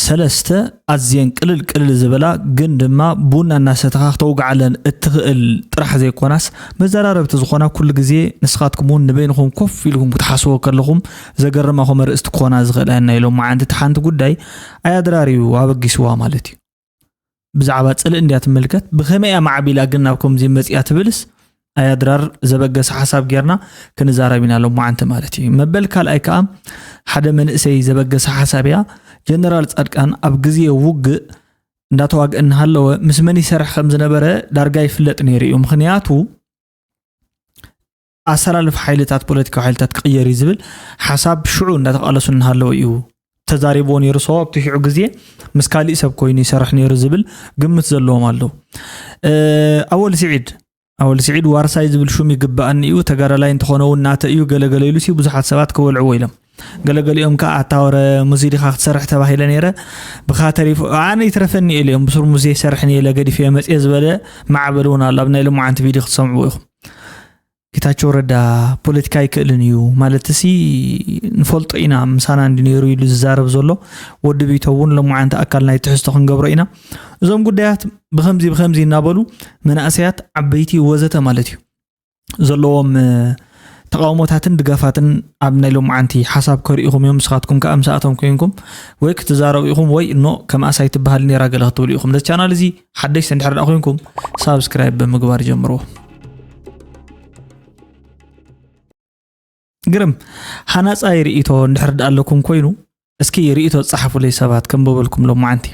ሰለስተ፣ ኣዝየን ቅልል ቅልል ዝበላ ግን ድማ ቡና እናሰተኻ ክተውግዓለን እትኽእል ጥራሕ ዘይኮናስ፣ መዘራረብቲ ዝኾና፣ ኩሉ ግዜ ንስኻትኩም እውን ንበይንኹም ኮፍ ኢልኩም ክትሓስቦ ከለኹም ዘገርማኹም ኣርእስቲ ክኾና ዝኽእላ እየን። ናይ ሎማዓንቲ እቲ ሓንቲ ጉዳይ ኣያ ድራር እዩ ኣበጊስዋ ማለት እዩ። ብዛዕባ ጽልኢ እንድያ ትምልከት፣ ብኸመይ እያ ማዕቢላ ግን ናብ ከምዚ መጺኣ ትብልስ፣ ኣያ ድራር ዘበገሰ ሓሳብ ጌርና ክንዛረብ ኢና ሎማዓንቲ ማለት እዩ። መበል ካልኣይ ከኣ ሓደ መንእሰይ ዘበገሰ ሓሳብ እያ። ጀነራል ጻድቃን ኣብ ግዜ ውግእ እንዳተዋግአ እናሃለወ ምስ መን ይሰርሕ ከም ዝነበረ ዳርጋ ይፍለጥ ነይሩ እዩ። ምኽንያቱ ኣሰላልፋ ሓይልታት፣ ፖለቲካዊ ሓይልታት ክቕየር እዩ ዝብል ሓሳብ ሽዑ እንዳተቓለሱ እናሃለወ እዩ ተዛሪብዎ ነይሩ። ሰው ኣብቲ ሽዑ ግዜ ምስ ካሊእ ሰብ ኮይኑ ይሰርሕ ነይሩ ዝብል ግምት ዘለዎም ኣለዉ። እ፣ ኣወል ስዒድ፣ ኣወል ስዒድ ዋርሳይ ዝብል ሹም ይግባኣኒ እዩ፣ ተጋዳላይ እንተኾነ እውን ናተ እዩ፣ ገለገለ ኢሉ ሲ ብዙሓት ሰባት ክበልዕዎ ኢሎም። ገለገሊኦም ከኣ ኣታ ወረ ሙዚ ዲኻ ክትሰርሕ ተባሂለ ነይረ፣ ብኻ ተሪፉ፣ ኣነ ይትረፈኒ ኢለ እዮም ብሱር ሙዚ ይሰርሕ እየ ኢለ ገዲፈ መጽየ ዝበለ ማዕበል እውን ኣሎ። ኣብ ናይ ሎማዓንቲ ቪድዮ ክትሰምዕዎ ኢኹም። ጌታቸው ረዳ ፖለቲካ ኣይክእልን እዩ ማለት ሲ ንፈልጦ ኢና፣ ምሳና እንዲ ነይሩ ኢሉ ዝዛረብ ዘሎ ወዲ ቢቶ እውን ሎማዓንቲ ኣካል ናይ ትሕዝቶ ክንገብሮ ኢና። እዞም ጉዳያት ብኸምዚ ብኸምዚ እናበሉ መናእሰያት፣ ዓበይቲ ወዘተ ማለት እዩ ዘለዎም፣ እ፣ ተቃውሞታትን ድጋፋትን ኣብ ናይ ሎማዓንቲ ሓሳብ ከርእኹም እዮም። ንስኻትኩም ከኣ ምሳኣቶም ኮይንኩም ወይ ክትዛረቡ ኢኹም ወይ እኖ ከምኣስ ኣይትበሃል ነይራ ገለ ክትብሉ ኢኹም። ነዚ ቻናል እዚ ሓደሽቲ እንድሕር ደኣ ኮይንኩም ሳብስክራይብ ብምግባር ጀምርዎ። ግርም፣ ሃናጻይ ርእይቶ እንድሕር ደኣ ኣለኩም ኮይኑ፣ እስኪ ርእይቶ ጸሓፉለይ ሰባት፣ ከንብበልኩም ሎማዓንቲ።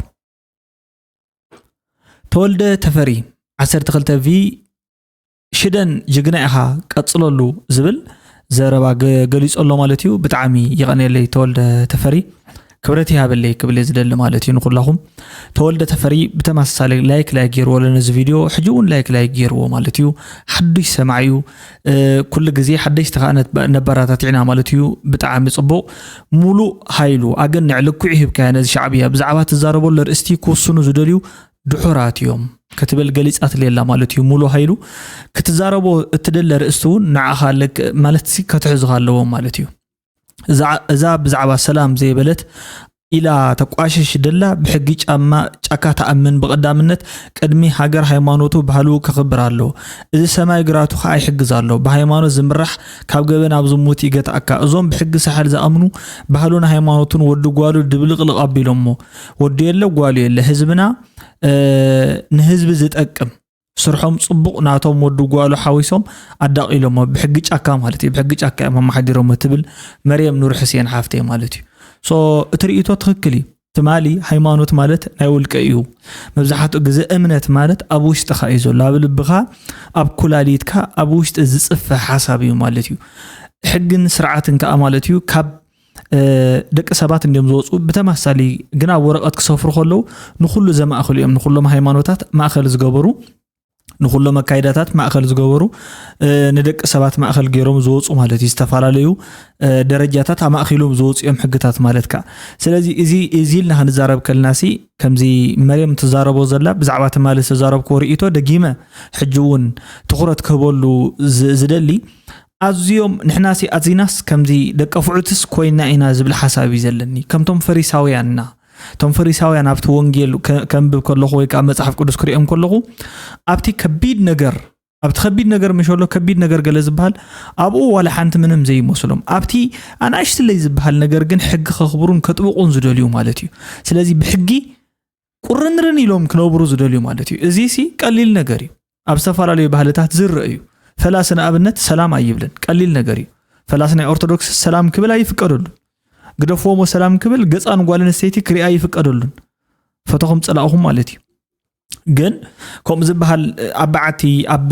ተወልደ ተፈሪ፣ ዓሰርተ ክልተ ቪ፣ ሽደን ጅግና ኢኻ ቀጽለሉ ዝብል ዘረባ ገ-፣ ገሊጹ ኣሎ ማለት እዩ። ብጣዕሚ ይቐንየለይ ተወልደ ተፈሪ፣ ክብረት ይሃበለይ ክብል እየ ዝደሊ ማለት እዩ ንኹላኹም። ተወልደ ተፈሪ ብተመሳሳሊ ላይክ ላይክ ገይርዎ ኣሎ ነዚ ቪድዮ፣ ሕጂ እውን ላይክ ላይክ ገይርዎ ማለት እዩ። ሓዱሽ ሰማዒ እዩ። እ፣ ኩሉ ግዜ ሓደሽቲ ከኣ ነት-፣ ነበራታቲዕና ማለት እዩ። ብጣዕሚ ጽቡቕ። ሙሉእ ሃይሉ፣ ኣገንዕ ልክዑ ሂብካያ ነዚ ሻዕብያ። ብዛዕባ ትዛረበሉ ኣርእስቲ ክውስኑ ዝደልዩ ድሑራት እዮም ክትብል ገሊጻትለይ ኣላ ማለት እዩ። ሙሉ ሃይሉ ክትዛረቦ እትደሊ ኣርእስቲ እውን ንዓኻ ልክ-፣ ማለት ሲ ከትሕዙኻ ኣለዎም ማለት እዩ። እዛ፣ እዛ ብዛዕባ ሰላም ዘይበለት ኢላ ተቋሽሽ ደላ ብሕጊ ጫማ ጫካ ትኣምን ብቐዳምነት ቅድሚ ሃገር ሃይማኖቱ ባህሉ ከኽብር ኣለዎ። እዚ ሰማይ ግራቱ ከኣ ይሕግዝ ኣሎ። ብሃይማኖት ዝምራሕ ካብ ገበን ኣብ ዝሙት ይገትኣካ። እዞም ብሕጊ ሳሕል ዝኣምኑ ባህሉን ሃይማኖቱን ወዲ ጓሉ ድብልቕልቕ ኣቢሎሞ። ወዲ የለ ጓሉ የለ። ህዝብና፣ እ፣ ንህዝቢ ዝጠቅም ስርሖም ጽቡቕ ናቶም ወዲ ጓሉ ሓዊሶም ኣዳቒሎሞ። ብሕጊ ጫካ ማለት እዩ። ብሕጊ ጫካ እዮም ኣመሓዲሮሞ ትብል መርየም ኑር ሕሴን ሓፍተይ ማለት እዩ። ሶ እቲ ርእይቶ ትኽክል እዩ። ትማሊ ሃይማኖት ማለት ናይ ውልቀ እዩ። መብዛሕትኡ ግዜ እምነት ማለት ኣብ ውሽጥኻ እዩ ዘሎ። ኣብ ልብኻ፣ ኣብ ኩላሊትካ፣ ኣብ ውሽጢ ዝጽፈ ሓሳብ እዩ ማለት እዩ። ሕግን ስርዓትን ከኣ ማለት እዩ ካብ፣ እ፣ ደቂ ሰባት እንዲዮም ዝወፁ። ብተመሳሳሊ ግን ኣብ ወረቐት ክሰፍሩ ከለዉ ንኹሉ ዘማእኽሉ እዮም። ንኹሎም ሃይማኖታት ማእኸል ዝገበሩ፣ ንኹሎም ኣካይዳታት ማእኸል ዝገበሩ፣ እ፣ ንደቂ ሰባት ማእኸል ገይሮም ዝወፁ ማለት እዩ። ዝተፈላለዩ፣ እ፣ ደረጃታት ኣማእኺሎም ዝወፁ እዮም ሕግታት ማለት ከኣ። ስለዚ እዚ፣ እዚ ኢልና ክንዛረብ ከለና ሲ ከምዚ መርየም ትዛረቦ ዘላ ብዛዕባ ትማሊ ዝተዛረብክዎ ርእይቶ ደጊመ ሕጂ እውን ትኹረት ክህበሉ ዝ-፣ ዝደሊ፣ ኣዝዮም ንሕናሲ ኣዚናስ ከምዚ ደቀ ፍዑትስ ኮይና ኢና ዝብል ሓሳብ እዩ ዘለኒ። ከምቶም ፈሪሳውያንና፣ እቶም ፈሪሳውያን ኣብቲ ወንጌል ከ-፣ ከንብብ ከለኹ ወይ ከኣ መጽሓፍ ቅዱስ ክሪኦም ከለኹ፣ ኣብቲ ከቢድ ነገር፣ ኣብቲ ከቢድ ነገር ምሸሎ ከቢድ ነገር ገለ ዝበሃል፣ ኣብኡ ዋላ ሓንቲ ምንም ዘይመስሎም። ኣብቲ ኣናእሽትለይ ዝበሃል ነገር ግን ሕጊ ከኽብሩን ከጥብቑን ዝደልዩ ማለት እዩ። ስለዚ ብሕጊ ቁርንርን ኢሎም ክነብሩ ዝደልዩ ማለት እዩ። እዚ ሲ ቀሊል ነገር እዩ። ኣብ ዝተፈላለዩ ባህልታት ዝረአ እዩ። ፈላሲ ንኣብነት ሰላም ኣይብልን። ቀሊል ነገር እዩ። ፈላሲ ናይ ኦርቶዶክስ ሰላም ክብል ኣይፍቀደሉን። ግደፍዎሞ ሰላም ክብል ገጻ ንጓል ኣንስተይቲ ክሪኣ ኣይፍቀደሉን። ፈተኹም ጸላእኹም ማለት እዩ። ግን ከምኡ ዝበሃል ኣብ በዓቲ፣ ኣብ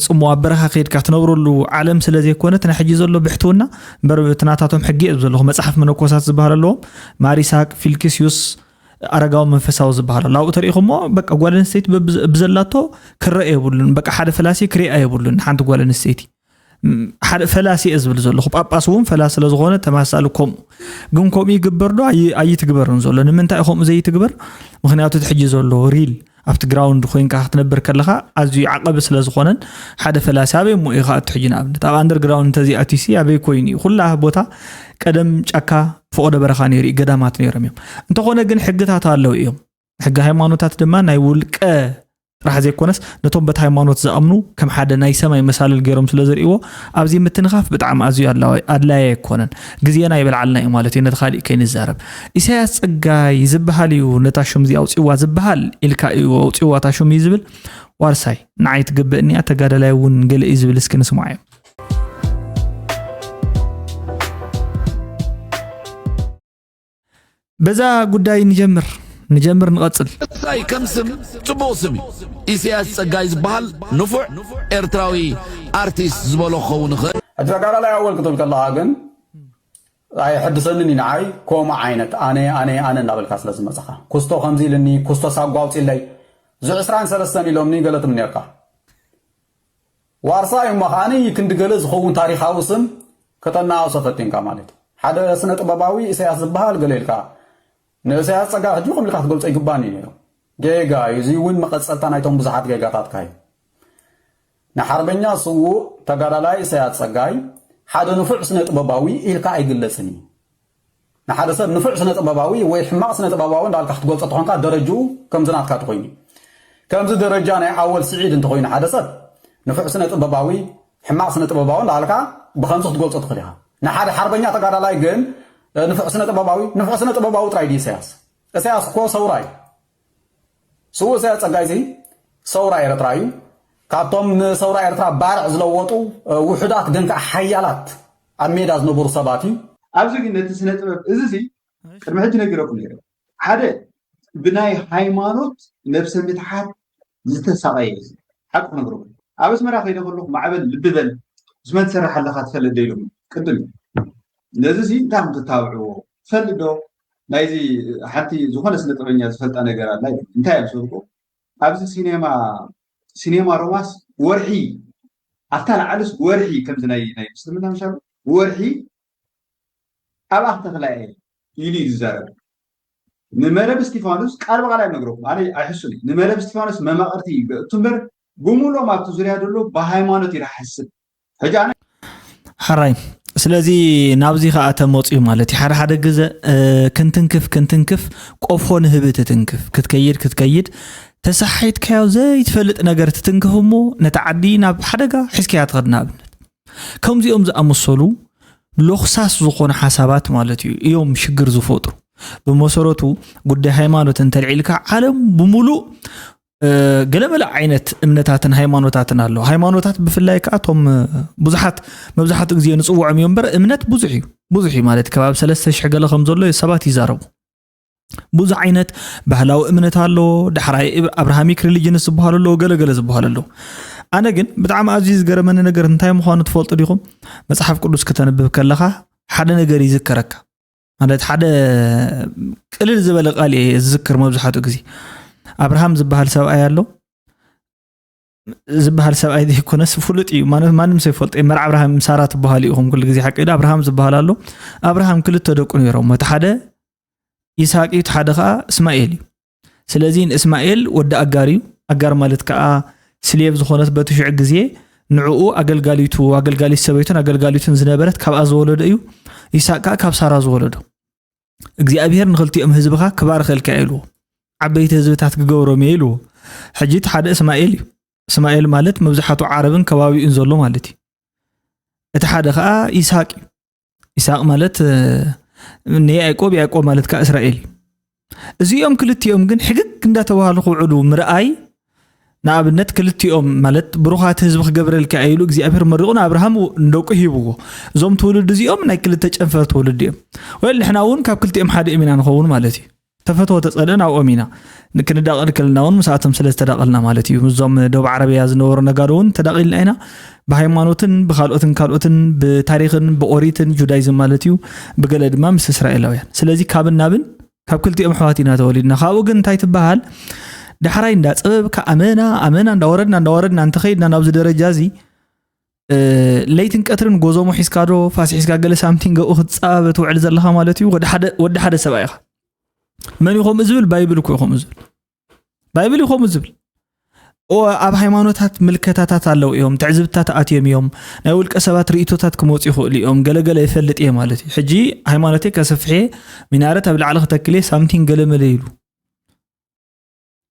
ጽምዋ፣ ኣብ በረኻ ከይድካ ትነብረሉ ዓለም ስለ ዘይኮነ፣ እቲ ናይ ሕጂ ዘሎ ብሕትውና እምበር እቲ ናታቶም ሕጊ እየ ዘለኹ። መጽሓፍ መነኮሳት ዝበሃል ኣለዎም። ማር ይስሐቅ፣ ፊልክስዩስ፣ ኣረጋዊ መንፈሳዊ ዝበሃል ኣሎ። ኣብኡ ተሪኢኹሞ፣ በቃ ጓል ኣንስተይቲ በብ-፣ ብዘላቶ ክረአ የብሉን። በቃ ሓደ ፈላሲ ክሪኣ የብሉን ሓንቲ ጓል ኣንስተይቲ። ም፣ ሓደ ፈላሲ እየ ዝብል ዘለኹ። ጳጳስ እውን ፈላሲ ስለ ዝኾነ ተመሳሳሊ ከምኡ። ግን ከምኡ ይግበር ዶ ኣይ-፣ ኣይትግበርን ዘሎ? ንምንታይ እዩ ከምኡ ዘይትግበር? ምኽንያቱ እቲ ሕጂ ዘሎ ሪል ኣብቲ ግራውንድ ኮይንካ ክትነብር ከለኻ ኣዝዩ ዓቐቢ ስለ ዝኾነን ሓደ ፈላሲ ኣበይ እሞ እዩ ከኣ እቲ ሕጂ ንኣብነት ኣብ ኣንደርግራውንድ እንተዘይኣትዩሲ ኣበይ ኮይኑ እዩ? ኩላ ቦታ ቀደም ጫካ ፈቐዶ በረኻ ነይሩ እዩ፣ ገዳማት ነይሮም እዮም። እንተኾነ ግን ሕግታት ኣለዉ እዮም። ሕጊ ሃይማኖታት ድማ ናይ ውልቀ ጥራሕ ዘይኮነስ ነቶም በቲ ሃይማኖት ዝኣምኑ ከም ሓደ ናይ ሰማይ መሳልል ገይሮም ስለ ዝርእይዎ ኣብዚ ምትንኻፍ ብጣዕሚ ኣዝዩ ኣድላዋይ- ኣድላዪ ኣይኮነን። ግዜና ይበልዓልና እዩ ማለት እዩ። ነቲ ካሊእ ከይንዛረብ ኢሳያስ ጸጋይ ዝበሃል እዩ ነታ ሽም እዚኣ ኣውጺዋ ዝበሃል ኢልካ እዩ ኣውጺዋ እታ ሽም እዩ ዝብል ዋርሳይ ንዓይ ትግብእኒ እያ፣ ተጋዳላይ እውን ገለ እዩ ዝብል እስኪ ንስማዓዮ። በዛ ጉዳይ ንጀምር ንጀምር ንቐጽል። ጸጋይ ከም ስም ጽቡቕ ስም እዩ። ኢሳያስ ጸጋይ ዝበሃል ንፉዕ ኤርትራዊ ኣርቲስት ዝበሎ ክኸውን ይኽእል። ሕጂ ተጋዳላይ ኣወል ክትብል ከለኻ ግን ኣይሕድሰንን እዩ ንዓይ። ከምኡ ዓይነት ኣነ ኣነ ኣነ እናበልካ ስለ ዝመጻኻ፣ ኩስቶ ከምዚ ኢልኒ፣ ኩስቶ ሳጓ ኣውጺለይ፣ እዚ ዕስራን ሰለስተን ኢሎምኒ ገለ ትም ነርካ። ዋርሳ እዩ እሞ ከዓኒ ክንዲ ገለ ዝኸውን ታሪኻዊ ስም ከተናኣውሶ ፈቲንካ ማለት እዩ። ሓደ ስነ ጥበባዊ ኢሳያስ ዝበሃል ገለ ኢልካ ንእሳያስ ጸጋ ሕጂ ከም ኢልካ ክትገልጾ ይግባን እዩ ነይሩ። ጌጋ እዩ። እዚ እውን መቐጸልታ ናይቶም ብዙሓት ጌጋታትካ እዩ። ንሓርበኛ ስዉእ ተጋዳላይ ኢሳያስ ጸጋይ ሓደ ንፉዕ ስነ ጥበባዊ ኢልካ ኣይግለጽን እዩ። ንሓደ ሰብ ንፉዕ ስነ ጥበባዊ ወይ ሕማቕ ስነ ጥበባዊ እንዳልካ ክትገልጾ ተኾንካ ደረጅኡ ከምዚ ናትካ ተኾይኑ እዩ። ከምዚ ደረጃ ናይ ኣወል ስዒድ እንተኾይኑ ሓደ ሰብ ንፉዕ ስነ ጥበባዊ ሕማቕ ስነ ጥበባዊ እንዳልካ ብኸምዚ ክትገልጾ ትኽእል ኢኻ። ንሓደ ሓርበኛ ተጋዳላይ ግን ንፉዕ ስነ ጥበባዊ ንፉዕ ስነ ጥበባዊ ጥራይ ድዩ ኢሳያስ? ኢሳያስ እኮ ሰውራ እዩ። ስዉእ ኢሳያስ ጸጋይ እዚ ሰውራ ኤርትራ እዩ። ካብቶም ንሰውራ ኤርትራ ባርዕ ዝለወጡ ውሑዳት ግን ከዓ ሓያላት ኣብ ሜዳ ዝነበሩ ሰባት እዩ። ኣብዚ ግን ነቲ ስነ ጥበብ እዚ ሲ ቅድሚ ሕጂ ነጊረኩም ነይረ። ሓደ ብናይ ሃይማኖት ነብሰ ምትሓት ዝተሳቐየ እዩ። ሓቂ ክነግረኩም ኣብ ኣስመራ ከይደ ከለኹ ማዕበል ልቢ በል ምስ መን ትሰርሕ ኣለኻ ትፈልጥ ዶ ኢሎም ቅድም ነዚ ሲ እንታይ ከም ትታብዕዎ ትፈልጥ ዶ ናይዚ ሓንቲ ዝኾነ ስነ ጥበበኛ ዝፈልጣ ነገር ኣላ ይብል እንታይ እዮም ዝፈልጡ ኣብዚ ሲኔማ ሲኔማ ሮማስ ወርሒ ኣብታ ንዓልስ ወርሒ ከምዚ ናይ ናይ ምስልምና ምሻሉ ወርሒ ኣብኣ ክተኽላ እየ ኢሉ እዩ ዝዛረብ ንመረብ እስቲፋኖስ ቃል ብቃል ኣይነግረኩም ኣነ ኣይሕሱን እዩ ንመረብ እስቲፋኖስ መማቕርቲ ይገብቱ እምበር ብምሎም ኣብቲ ዙርያ ዘሎ ብሃይማኖት ይረሓስብ ሕጂ ኣነ ሓራይ ስለዚ ናብዚ ከዓ ተመፅኡ ማለት እዩ ሓደ ሓደ ግዘ ክንትንክፍ ክንትንክፍ ቆፎ ንህቢ ትትንክፍ ክትከይድ ክትከይድ ተሳሒትካዮ ዘይትፈልጥ ነገር ትትንክፍ እሞ ነቲ ዓዲ ናብ ሓደጋ ሒዝካያ ትኸድ ንኣብነት ከምዚኦም ዝኣመሰሉ ሎኽሳስ ዝኾኑ ሓሳባት ማለት እዩ እዮም ሽግር ዝፈጥሩ ብመሰረቱ ጉዳይ ሃይማኖት እንተልዒልካ ዓለም ብምሉእ ገለመለ ዓይነት እምነታትን ሃይማኖታትን ኣሎ ሃይማኖታት ብፍላይ ከዓ ቶም ብዙሓት መብዛሕትኡ ግዜ ንፅውዖም እዮም እምበር እምነት ብዙሕ እዩ ብዙሕ እዩ ማለት ከባቢ ሰለስተ ሽሕ ገለ ከም ዘሎ ሰባት ይዛረቡ ብዙ ዓይነት ባህላዊ እምነት ኣሎ ዳሕራይ ኣብርሃሚክ ሪሊጅንስ ዝበሃሉ ኣለዉ ገለገለ ዝበሃሉ ኣለዉ ኣነ ግን ብጣዕሚ ኣዝዩ ዝገረመኒ ነገር እንታይ ምዃኑ ትፈልጡ ዲኹም መፅሓፍ ቅዱስ ከተንብብ ከለኻ ሓደ ነገር ይዝከረካ ማለት ሓደ ቅልል ዝበለ ቃል እየ ዝዝክር መብዛሕትኡ ግዜ ኣብርሃም ዝበሃል ሰብኣይ ኣሎ ዝበሃል ሰብኣይ ዘይኮነስ ፍሉጥ እዩ ማለት ማንም ሰብ ይፈልጦ እዩ መርዓ ኣብርሃም ሳራ ትበሃል ኢኹም ኩሉ ግዜ ሓቂ ዶ ኣብርሃም ዝበሃል ኣሎ ኣብርሃም ክልተ ደቁ ነይሮም እቲ ሓደ ይስሐቅ እዩ እቲ ሓደ ከዓ እስማኤል እዩ ስለዚ ንእስማኤል ወዲ ኣጋር እዩ ኣጋር ማለት ከዓ ስሌቭ ዝኾነት በቲ ሽዑ ግዜ ንዕኡ ኣገልጋሊቱ ኣገልጋሊት ሰበይቱን ኣገልጋሊቱን ዝነበረት ካብኣ ዝወለዶ እዩ ይስሐቅ ከዓ ካብ ሳራ ዝወለዶ እግዚኣብሔር ንክልቲኦም ህዝብኻ ክባርኸልካ ኢልዎ ዓበይቲ ህዝብታት ክገብሮም እየ ኢልዎ ሕጂ እቲ ሓደ እስማኤል እዩ እስማኤል ማለት መብዛሕቱ ዓረብን ከባቢኡን ዘሎ ማለት እዩ እቲ ሓደ ከዓ ይስሐቅ እዩ ይስሐቅ ማለት ንያዕቆብ ያዕቆብ ማለት ከዓ እስራኤል እዩ እዚኦም ክልቲኦም ግን ሕግግ እንዳተባሃሉ ክውዕሉ ምርኣይ ንኣብነት ክልቲኦም ማለት ብሩኻት ህዝቢ ክገብረልካ ኢሉ እግዚኣብሔር መሪቑ ንኣብርሃም ንደቁ ሂብዎ እዞም ትውልዲ እዚኦም ናይ ክልተ ጨንፈር ትውልዲ እዮም ወይ ንሕና እውን ካብ ክልቲኦም ሓደ እዮም ኢና ንኸውን ማለት እዩ ተፈትወ ተፀልእን ኣብኦም ኢና ክንዳቐል ከለና እውን ምስኣቶም ስለ ዝተዳቐልና ማለት እዩ እዞም ደቡብ ዓረብያ ዝነበሩ ነጋዶ እውን ተዳቒልና ኢና ብሃይማኖትን ብካልኦትን ካልኦትን ብታሪክን ብኦሪትን ጁዳይዝም ማለት እዩ ብገለ ድማ ምስ እስራኤላውያን ስለዚ ካብን ናብን ካብ ክልቲኦም ኣሕዋት ኢና ተወሊድና ካብኡ ግን እንታይ ትበሃል ዳሕራይ እንዳፀበብካ ኣመና ኣመና እንዳወረድና እንዳወረድና እንተኸይድና ናብዚ ደረጃ እዚ ለይትን ቀትርን ጎዞሞ ሒዝካ ዶ ፋስ ሒዝካ ገለ ሳምቲንግ ኣብኡ ክትፃበብ ትውዕል ዘለኻ ማለት እዩ ወዲ ሓደ ሰብኣይ ኢኻ መን እዩ ከምኡ ዝብል ባይብል እኮ እዩ ከምኡ ዝብል ባይብል እዩ ከምኡ ዝብል ኣብ ሃይማኖታት ምልከታታት ኣለዉ እዮም፣ ትዕዝብትታት ኣትዮም እዮም፣ ናይ ውልቀ ሰባት ርእቶታት ክመፁ ይኽእሉ እዮም፣ ገለገለ ይፈልጥ እየ ማለት እዩ። ሕጂ ሃይማኖተይ ከስፍሕ እየ፣ ሚናረት ኣብ ላዕሊ ክተክል እየ፣ ሳምቲንግ ገለመለ ኢሉ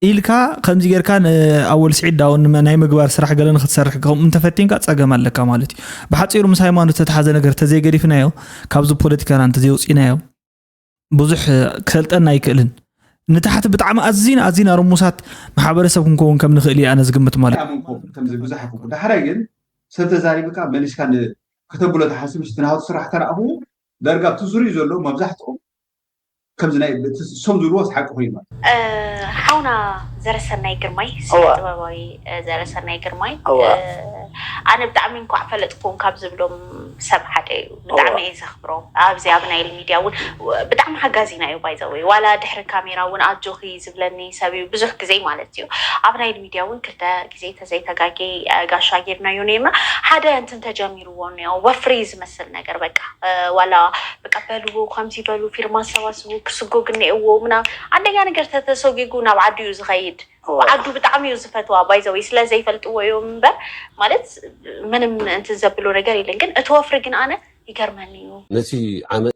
ኢልካ ከምዚ ጌርካ ንኣወል ስዒድ ዳውን ናይ ምግባር ስራሕ ገለ ንክትሰርሕ ከም እንተፈቲንካ ፀገም ኣለካ ማለት እዩ። ብሓፂሩ ምስ ሃይማኖት ተተሓዘ ነገር ተዘይገዲፍናዮ፣ ካብዚ ፖለቲካና እንተዘይውፅኢናዮ ብዙሕ ክሰልጠና ኣይክእልን። ንታሕቲ ብጣዕሚ ኣዚና ኣዚና ርሙሳት ማሕበረሰብ ክንከውን ከም ንኽእል እየ ኣነ ዝግምት ማለት እዩ። ኣመንኮ ከምዚ ብዙሓት እኮ ዳሕራይ ግን ሰብ ተዛሪብካ መሊስካ ን- ከተብሎ ተሓስብ ሽቲ ናቱ ስራሕ ተረኣኹ ዳርጋ እቲ ዙርዩ ዘሎ መብዛሕትኦም ከምዚ ናይ እቲ ሶም ዝብልዎ ሓቂ ኮይኑ ማለት ሓውና ዘረሰናይ ግርማይ ስነ ጥበባዊ ዘረሰናይ ግርማይ ኣነ ብጣዕሚ እንኳዕ ፈለጥኩም ካብ ዝብሎም ሰብ ሓደ እዩ። ብጣዕሚ እየ ዘኽብሮ ኣብዚ ኣብ ናይል ሚድያ እውን ብጣዕሚ ሓጋዚና እዩ። ባይዘወይ ዋላ ድሕሪ ካሜራ እውን ኣጆኺ ዝብለኒ ሰብ እዩ ብዙሕ ግዜ ማለት እዩ። ኣብ ናይል ሚድያ እውን ክልተ ግዜ ተዘይተጋጌ ጋሻ ጌርናዮ ነርና ሓደ እንትን ተጀሚርዎ እኒኦ ወፍሪ ዝመስል ነገር በቃ ዋላ በቃ በልዎ ከምዚ በሉ ፊርማ ኣሰባስቡ ክስጎግ እኒኦዎ ምናምን። አንደኛ ነገር ተተሰጊጉ ናብ ዓዱ እዩ ዝኸይድ። ዓዱ ብጣዕሚ እዩ ዝፈትዋ ባይዘወይ ስለ ዘይፈልጥዎ እዮም እምበር ማለት ምንም እንትን ዘብሎ ነገር የለን። ግን እቲ ወፍሪ ግን ኣነ ይገርመኒ እዩ። ነቲ ዓመት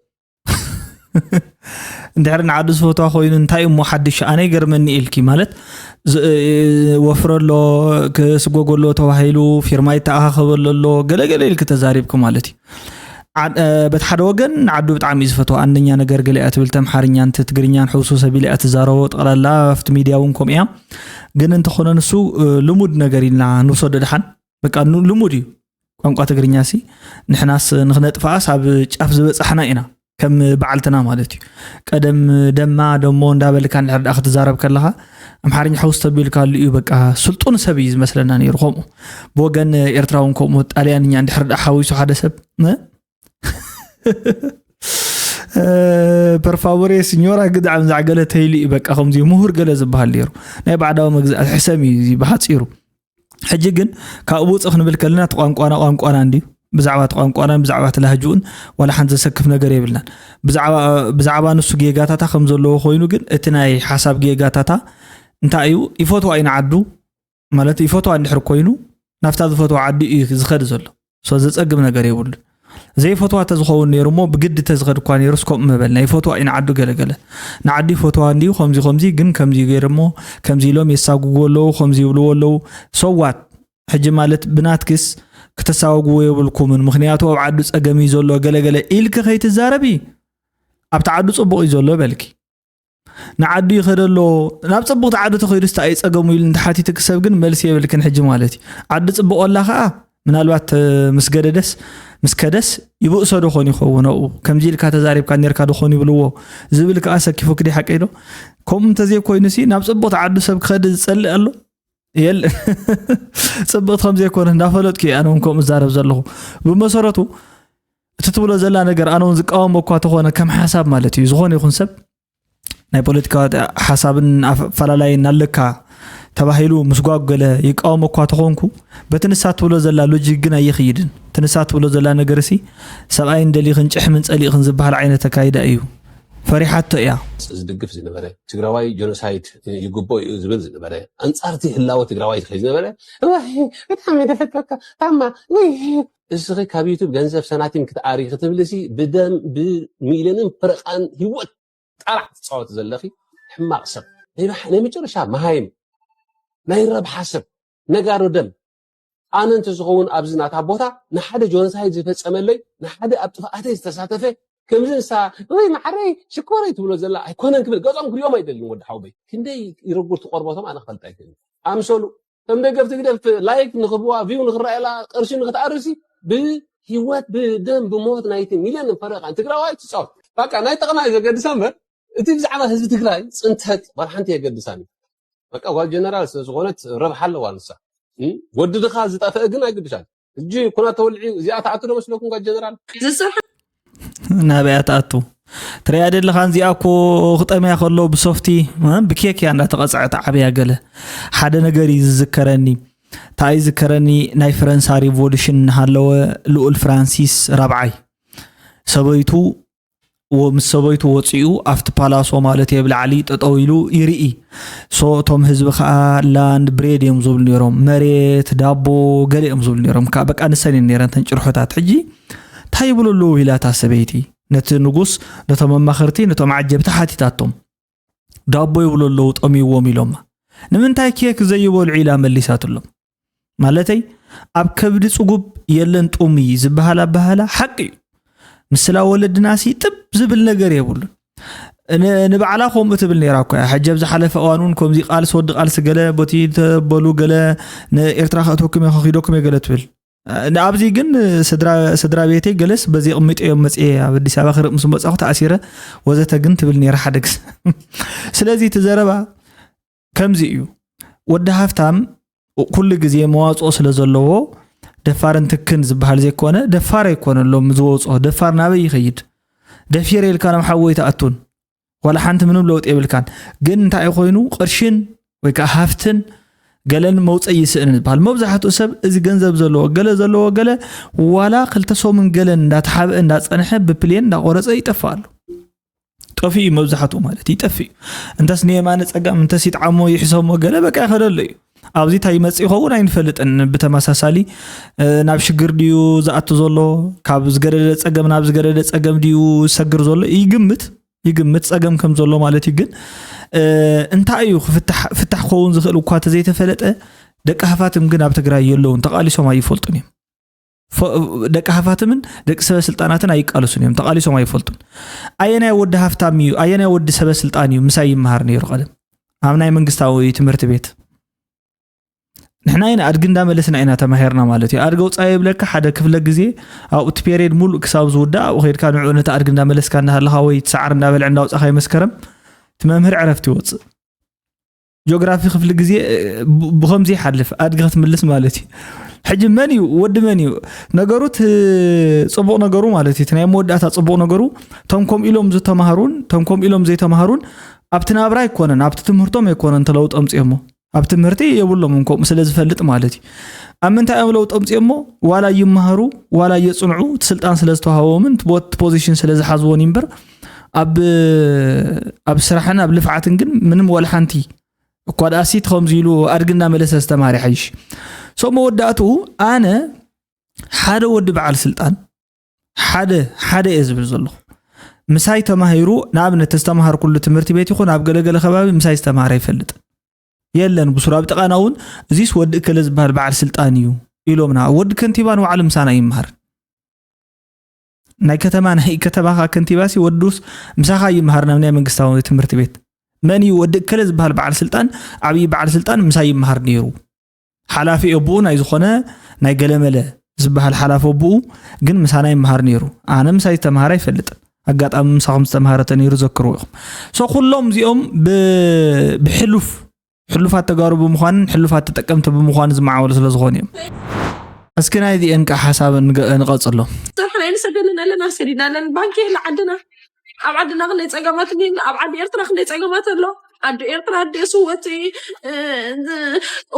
እንድሕር ንዓዱ ዝፈትዋ ኮይኑ እንታይ እሞ ሓድሽ ኣነ ይገርመኒ ኢልኪ ማለት ወፍረሎ ክስጎጎሎ ተባሂሉ ፊርማ ይተኣኻኸበሎ ኣሎ ገለገለ ኢልኪ ተዛሪብኪ ማለት እዩ። በቲ ሓደ ወገን ንዓዱ ብጣዕሚ እዩ ዝፈትዋ ኣነኛ ነገር ገለ እያ ትብል ተምሓርኛን ትግርኛን ሕውስውስ ኣቢላ እያ ትዛረቦ ጠቕላላ ኣብቲ ሚድያ እውን ከምኡ እያ። ግን እንተኾነ ንሱ ልሙድ ነገር ኢልና ንውሰዶ ድሓን በቃ ልሙድ እዩ። ቋንቋ ትግርኛ ሲ ንሕናስ ንክነጥፍኣስ ኣብ ጫፍ ዝበፃሕና ኢና ከም በዓልትና ማለት እዩ። ቀደም ደማ ደሞ እንዳበልካ እንድሕር ደኣ ክትዛረብ ከለኻ ኣምሓርኛ ሕውስ ተቢልካሉ እዩ በቃ ስልጡን ሰብ እዩ ዝመስለና ነይሩ። ከምኡ ብወገን ኤርትራ እውን ከምኡ ጣልያንኛ እንድሕር ደኣ ሓዊሱ ሓደ ሰብ ፐርፋቦሬ ሲኞራ ግድዓም ዛዕገለ ተይሉ እዩ በቃ ከምዚ ምሁር ገለ ዝበሃል ነይሩ። ናይ ባዕዳዊ መግዛእቲ ሕሰም እዩ እዚ ብሓፂሩ። ሕጂ ግን ካብኡ ውፅእ ክንብል ከለና እቲ ቋንቋና ቋንቋና እንድዩ። ብዛዕባ እቲ ቋንቋናን ብዛዕባ እቲ ላህጅኡን ዋላ ሓንቲ ዘሰክፍ ነገር የብልናን። ብዛዕባ ንሱ ጌጋታታ ከም ዘለዎ ኮይኑ ግን እቲ ናይ ሓሳብ ጌጋታታ እንታይ እዩ? ይፈትዋ እዩ ንዓዱ ማለት ይፈትዋ እንድሕር ኮይኑ ናብታ ዝፈትዋ ዓዲ እዩ ዝኸድ ዘሎ። ሶ ዘፀግም ነገር የብሉን። ዘይፈትዋ ተዝኸውን ነይሩ እሞ ብግዲ ተዝኸድ እኳ ነይሩ እስኮም ምበልና ይፈትዋ እዩ ንዓዱ ገለገለ ንዓዱ ይፈትዋ እንዲዩ ከምዚ ከምዚ ግን ከምዚ ገይሩ እሞ ከምዚ ኢሎም የሳጉጉ ኣለዉ ከምዚ ይብልዎ ኣለዉ ሰዋት ሕጂ ማለት ብናትክስ ክተሳወግዎ የብልኩምን ምክንያቱ ኣብ ዓዱ ፀገም እዩ ዘሎ ገለገለ ኢልኪ ከይትዛረቢ ኣብቲ ዓዱ ፅቡቕ እዩ ዘሎ በልኪ ንዓዱ ይኸደ ኣሎ ናብ ፅቡቕቲ ዓዱ ተኸይዱ ስታ እዩ ፀገሙ ኢሉ እንተሓቲትኪ ሰብ ግን መልሲ የብልክን ሕጂ ማለት እዩ ዓዱ ፅቡቕ ኣላ ከዓ ምናልባት ምስ ገደደስ ምስ ከደስ ይብእሶ ዶ ኾን ይኸውን ኣብኡ ከምዚ ኢልካ ተዛሪብካ ኔርካ ዶ ኾን ይብልዎ ዝብል ከዓ ሰኪፉ ክዲ ሓቀይ ዶ ከምኡ እንተዘይኮይኑ ሲ ናብ ፅቡቕቲ ዓዱ ሰብ ክኸድ ዝፀልእ ኣሎ የለ ፅብቕቲ ከም ዘይኮነ እንዳፈለጥኩ እየ ኣነ እውን ከምኡ እዛረብ ዘለኹ ብመሰረቱ እቲ ትብሎ ዘላ ነገር ኣነ እውን ዝቃወሞ እኳ ተኾነ ከም ሓሳብ ማለት እዩ ዝኾነ ይኹን ሰብ ናይ ፖለቲካ ሓሳብን ኣፈላላይን ኣለካ ተባሂሉ ምስጓጉ ገለ ይቃወሞ እኳ ተኾንኩ በቲ ንሳ ትብሎ ዘላ ሎጂክ ግን ኣይኽይድን እቲ ንሳ ትብሎ ዘላ ነገር ሲ ሰብኣይን ደሊኽን ጭሕምን ፀሊእኽን ዝበሃል ዓይነት ኣካይዳ እዩ ፈሪሓቶ እያ ዝድግፍ ዝነበረ ትግራዋይ ጆኖሳይድ ይግቦ እዩ ዝብል ዝነበረ ኣንፃርቲ ህላወ ትግራዋይ ዝኸይ ዝነበረ እዋይ ብጣዕሚ ደፈትወካ ታማ ውይ እስኺ ካብ ዩቱብ ገንዘብ ሰናቲም ክትኣሪ ክትብልሲ ብደም ብሚልዮንን ፈረቓን ህይወት ጣላዕ ትፃወት ዘለኺ ሕማቕ ሰብ ናይ መጨረሻ መሃይም ናይ ረብሓ ሰብ ነጋዶ ደም ኣነ እንተዝኸውን ኣብዚ ናታ ቦታ ንሓደ ጆኖሳይድ ዝፈፀመለይ ንሓደ ኣብ ጥፍኣተይ ዝተሳተፈ ከምዚ ንሳ ወይ ማዓረይ ሽኮረይ ትብሎ ዘላ ኣይኮነን ክብል ገፆም ክሪኦም ኣይደልን ወዲ ሓውበይ ክንደይ ይረጉርቲ ቆርበቶም ኣነ ክፈልጥ ኣይክእልን ኣምሰሉ ከም ደገፍቲ ግደፍ ላይክ ንክህብዋ ቪው ንክረኣየላ ቅርሺ ንክትኣርሲ ብሂወት ብደም ብሞት ናይቲ ሚልዮን ፈረቃ ትግራዋይ ትፃወት በቃ ናይ ጠቕማ እዩ ዘገድሳ እምበር እቲ ብዛዕባ ህዝቢ ትግራይ ፅንተት ዋላ ሓንቲ የገድሳን እዩ በቃ ጓል ጀነራል ስለዝኾነት ረብሓ ኣለዋ ንሳ ወዲ ድኻ ዝጠፍአ ግን ኣይግድሻን እጂ ኩናት ተወልዒ እዚኣ ተኣቱ ዶ መስለኩም ጓል ጀነራል ዝፅንሐ ናበይ ኣትኣቱ ትሪኣ ደለኻ እዚኣ እኮ ክጠምያ ከሎ ብሶፍቲ ብኬክ እያ እንዳተቐፅዐት ዓብያ ገለ ሓደ ነገር እዩ ዝዝከረኒ እንታይ ዝከረኒ ናይ ፈረንሳ ሪቮሉሽን እናሃለወ ልኡል ፍራንሲስ ራብዓይ ሰበይቱ ምስ ሰበይቱ ወፂኡ ኣብቲ ፓላሶ ማለት የብ ላዕሊ ጠጠው ኢሉ ይርኢ። ሶ እቶም ህዝቢ ከዓ ላንድ ብሬድ እዮም ዝብሉ ነይሮም፣ መሬት ዳቦ ገለ እዮም ዝብሉ ነይሮም። ከዓ በቃ ንሰን እየን ነይረን ተን ጭርሖታት። ሕጂ እንታይ ይብሉ ኣለዉ ኢላ እታ ሰበይቲ ነቲ ንጉስ፣ ነቶም ኣማኸርቲ፣ ነቶም ዓጀብቲ ሓቲታቶም። ዳቦ ይብሉ ኣለዉ ጠምይዎም ኢሎማ። ንምንታይ ኬክ ዘይበልዑ ኢላ መሊሳትሎም። ማለተይ ኣብ ከብዲ ጽጉብ የለን ጡሚ ዝበሃል ኣበሃላ ሓቂ እዩ። ምስላ ወለድናሲ ጥብ ዝብል ነገር የብሉን። ንባዕላ ከምኡ ትብል ነይራ እኮ እያ። ሕጂ ኣብ ዝሓለፈ እዋን እውን ከምዚ ቃልሲ ወዲ ቃልሲ ገለ ቦቲ ተበሉ ገለ ንኤርትራ ከእተኩም እየ ከኺደኩም እየ ገለ ትብል። ንኣብዚ ግን ስድራ ቤተይ ገለስ በዚ ቅሚጦ እዮም መፅየ ኣብ ኣዲስ ኣበባ ክርኢ ምስ መፃኹ ተኣሲረ ወዘተ ግን ትብል ነይራ ሓደ ግዜ። ስለዚ እቲ ዘረባ ከምዚ እዩ። ወዲ ሃፍታም ኩሉ ግዜ መዋፅኦ ስለ ዘለዎ ደፋርን ትክን ዝበሃል ዘይኮነ ደፋር ኣይኮነሎም ዝወፅኦ። ደፋር ናበይ ይኸይድ? ደፊረ ኢልካ ናብ ሓወይ ተኣቱን ዋላ ሓንቲ ምንም ለውጢ የብልካን። ግን እንታይ ኮይኑ ቅርሽን ወይ ከዓ ሃፍትን ገለን መውፀኢ ይስእንን ዝበሃል። መብዛሕትኡ ሰብ እዚ ገንዘብ ዘለዎ ገለ ዘለዎ ገለ ዋላ ክልተ ሰሙን ገለን እንዳተሓብአ እንዳፀንሐ ብፕሌን እንዳቆረፀ ይጠፍእ ኣሎ። ጠፊኡ መብዛሕትኡ ማለት ይጠፍእ። እንተስ ንየማነ ፀጋም እንተስ ይጥዓሞ ይሕሰሞ ገለ በቃ ይኸደሎ እዩ። ኣብዚ እንታይ ይመፅእ ይኸውን ኣይንፈልጥን። ብተመሳሳሊ ናብ ሽግር ድዩ ዝኣቱ ዘሎ? ካብ ዝገደደ ፀገም ናብ ዝገደደ ፀገም ድዩ ዝሰግር ዘሎ? ይግምት ይግምት ፀገም ከም ዘሎ ማለት እዩ። ግን እንታይ እዩ ፍታሕ ክኸውን ዝኽእል እኳ ተዘይተፈለጠ ደቂ ሃፋትም ግን ኣብ ትግራይ የለውን፣ ተቃሊሶም ኣይፈልጡን እዮም። ደቂ ሃፋትምን ደቂ ሰበ ስልጣናትን ኣይቃለሱን እዮም፣ ተቃሊሶም ኣይፈልጡን። ኣየናይ ወዲ ሃፍታም እዩ፣ ኣየናይ ወዲ ሰበ ስልጣን እዩ ምሳይ ይመሃር ነይሩ ቀደም ኣብ ናይ መንግስታዊ ትምህርቲ ቤት? ንሕና ኢና ኣድጊ እንዳመለስና ኢና ተማሂርና ማለት እዩ። ኣድጊ ውፃ ይብለካ ሓደ ክፍለ ግዜ ኣብኡ እቲ ፔሬድ ሙሉእ ክሳብ ዝውዳእ ኣብኡ ከይድካ ንዕኡ ነቲ ኣድጊ እንዳመለስካ እንዳሃለኻ ወይ እቲ ሰዓር እንዳበልዐ እንዳውፃኻ መስከረም እቲ መምህር ዕረፍቲ ይወፅእ። ጂኦግራፊ ክፍሊ ግዜ ብከምዚ ይሓልፍ ኣድጊ ክትምልስ ማለት እዩ። ሕጂ መን እዩ ወዲ መን እዩ? ነገሩ እቲ ፅቡቕ ነገሩ ማለት እዩ፣ እቲ ናይ መወዳእታ ፅቡቕ ነገሩ እቶም ከምኡ ኢሎም ዝተማሃሩን እቶም ከምኡ ኢሎም ዘይተማሃሩን ኣብቲ ናብራ ኣይኮነን ኣብቲ ትምህርቶም ኣይኮነን እቲ ለውጢ ኣምፅኦሞ። ኣብ ትምህርቲ የብሎምን ከምኡ ስለ ዝፈልጥ ማለት እዩ። ኣብ ምንታይ እዮም ለውጢ ኣምፅኦሞ? ዋላ ይመሃሩ ዋላ የፅንዑ እቲ ስልጣን ስለ ዝተዋሃቦምን እቲ ፖዚሽን ስለ ዝሓዝዎን እምበር ኣብ ኣብ ስራሕን ኣብ ልፍዓትን ግን ምንም ዋላ ሓንቲ እኳ ደኣሲ እቲ ከምዚ ኢሉ ኣድጊ እናመለሰ ዝተማሃረ ይሓይሽ። ሶ መወዳእትኡ ኣነ ሓደ ወዲ በዓል ስልጣን ሓደ ሓደ እየ ዝብል ዘለኹ። ምሳይ ተማሂሩ ንኣብነት ዝተማሃርኩሉ ትምህርቲ ቤት ይኹን ኣብ ገለገለ ከባቢ ምሳይ ዝተማሃረ ይፈልጥ የለን። ብሱር ኣብ ጥቓና እውን እዚስ ወዲ እከለ ዝበሃል በዓል ስልጣን እዩ ኢሎምና። ወዲ ከንቲባ ንባዕሉ ምሳና ይመሃር። ናይ ከተማ ናይ ከተማኻ ከንቲባሲ ወዱስ ምሳኻ ይመሃር ናብ ናይ መንግስታዊ ትምህርቲ ቤት። መን እዩ ወዲ እከለ ዝበሃል በዓል ስልጣን? ዓብዪ በዓል ስልጣን ምሳይ ይመሃር ነይሩ። ሓላፊ ኣቦኡ ናይ ዝኾነ ናይ ገለመለ ዝበሃል ሓላፊ ኣቦኡ ግን ምሳና ይመሃር ነይሩ። ኣነ ምሳይ ዝተምሃረ ኣይፈልጥን። ኣጋጣሚ ምሳኹም ዝተምሃረ ተነይሩ ዘክርዎ ኢኹም። ሶ ኩሎም እዚኦም ብሕሉፍ ሕሉፋት ተጋሩ ብምዃንን ሕሉፋት ተጠቀምቲ ብምዃን ዝመዓወሉ ስለ ዝኾኑ እዮም። እስኪ ናይዚአን ከዓ ሓሳብ ንቀፅሎ። ስራሕ ናይ ንሰደልን ኣለና ሰዲድና ኣለን ባንኪ የለ ዓድና ኣብ ዓድና ክንደይ ፀገማት እኒና ኣብ ዓዲ ኤርትራ ክንደይ ፀገማት ኣሎ። ዓዲ ኤርትራ ኣደ ስወቲ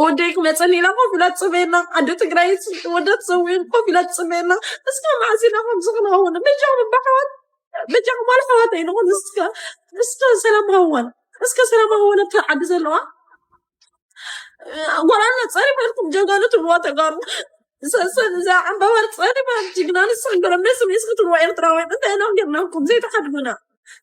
ወደይ ክመፀኒ ኢላ ኮፍ ኢላ ትፅበየና። ዓዲ ትግራይ ወደ ትፀውየን ኮፍ ኢላ ትፅበየና። እስከ መዓስ ኢና ከምዚ ክንኸውን? በጃኹም ኣሕዋት በጃኹም ኣል ኣሕዋት ኣይንኹን። እስከ እስከ ሰላም ሃወን እስከ ሰላም ሃወን ኣብታ ዓዲ ዘለዋ ጓላና ፀሪፈልኩም ጀጋኑ ትብልዋ ተጋሩ ሰሰን እዛ ዕምባባ ፀሪፋ ጅግና ንስኽን ገረምነይ ስሜስ ክትብልዋ ኤርትራውያን እንታይ ኢና ጌርናኩም ዘይተሓድጉና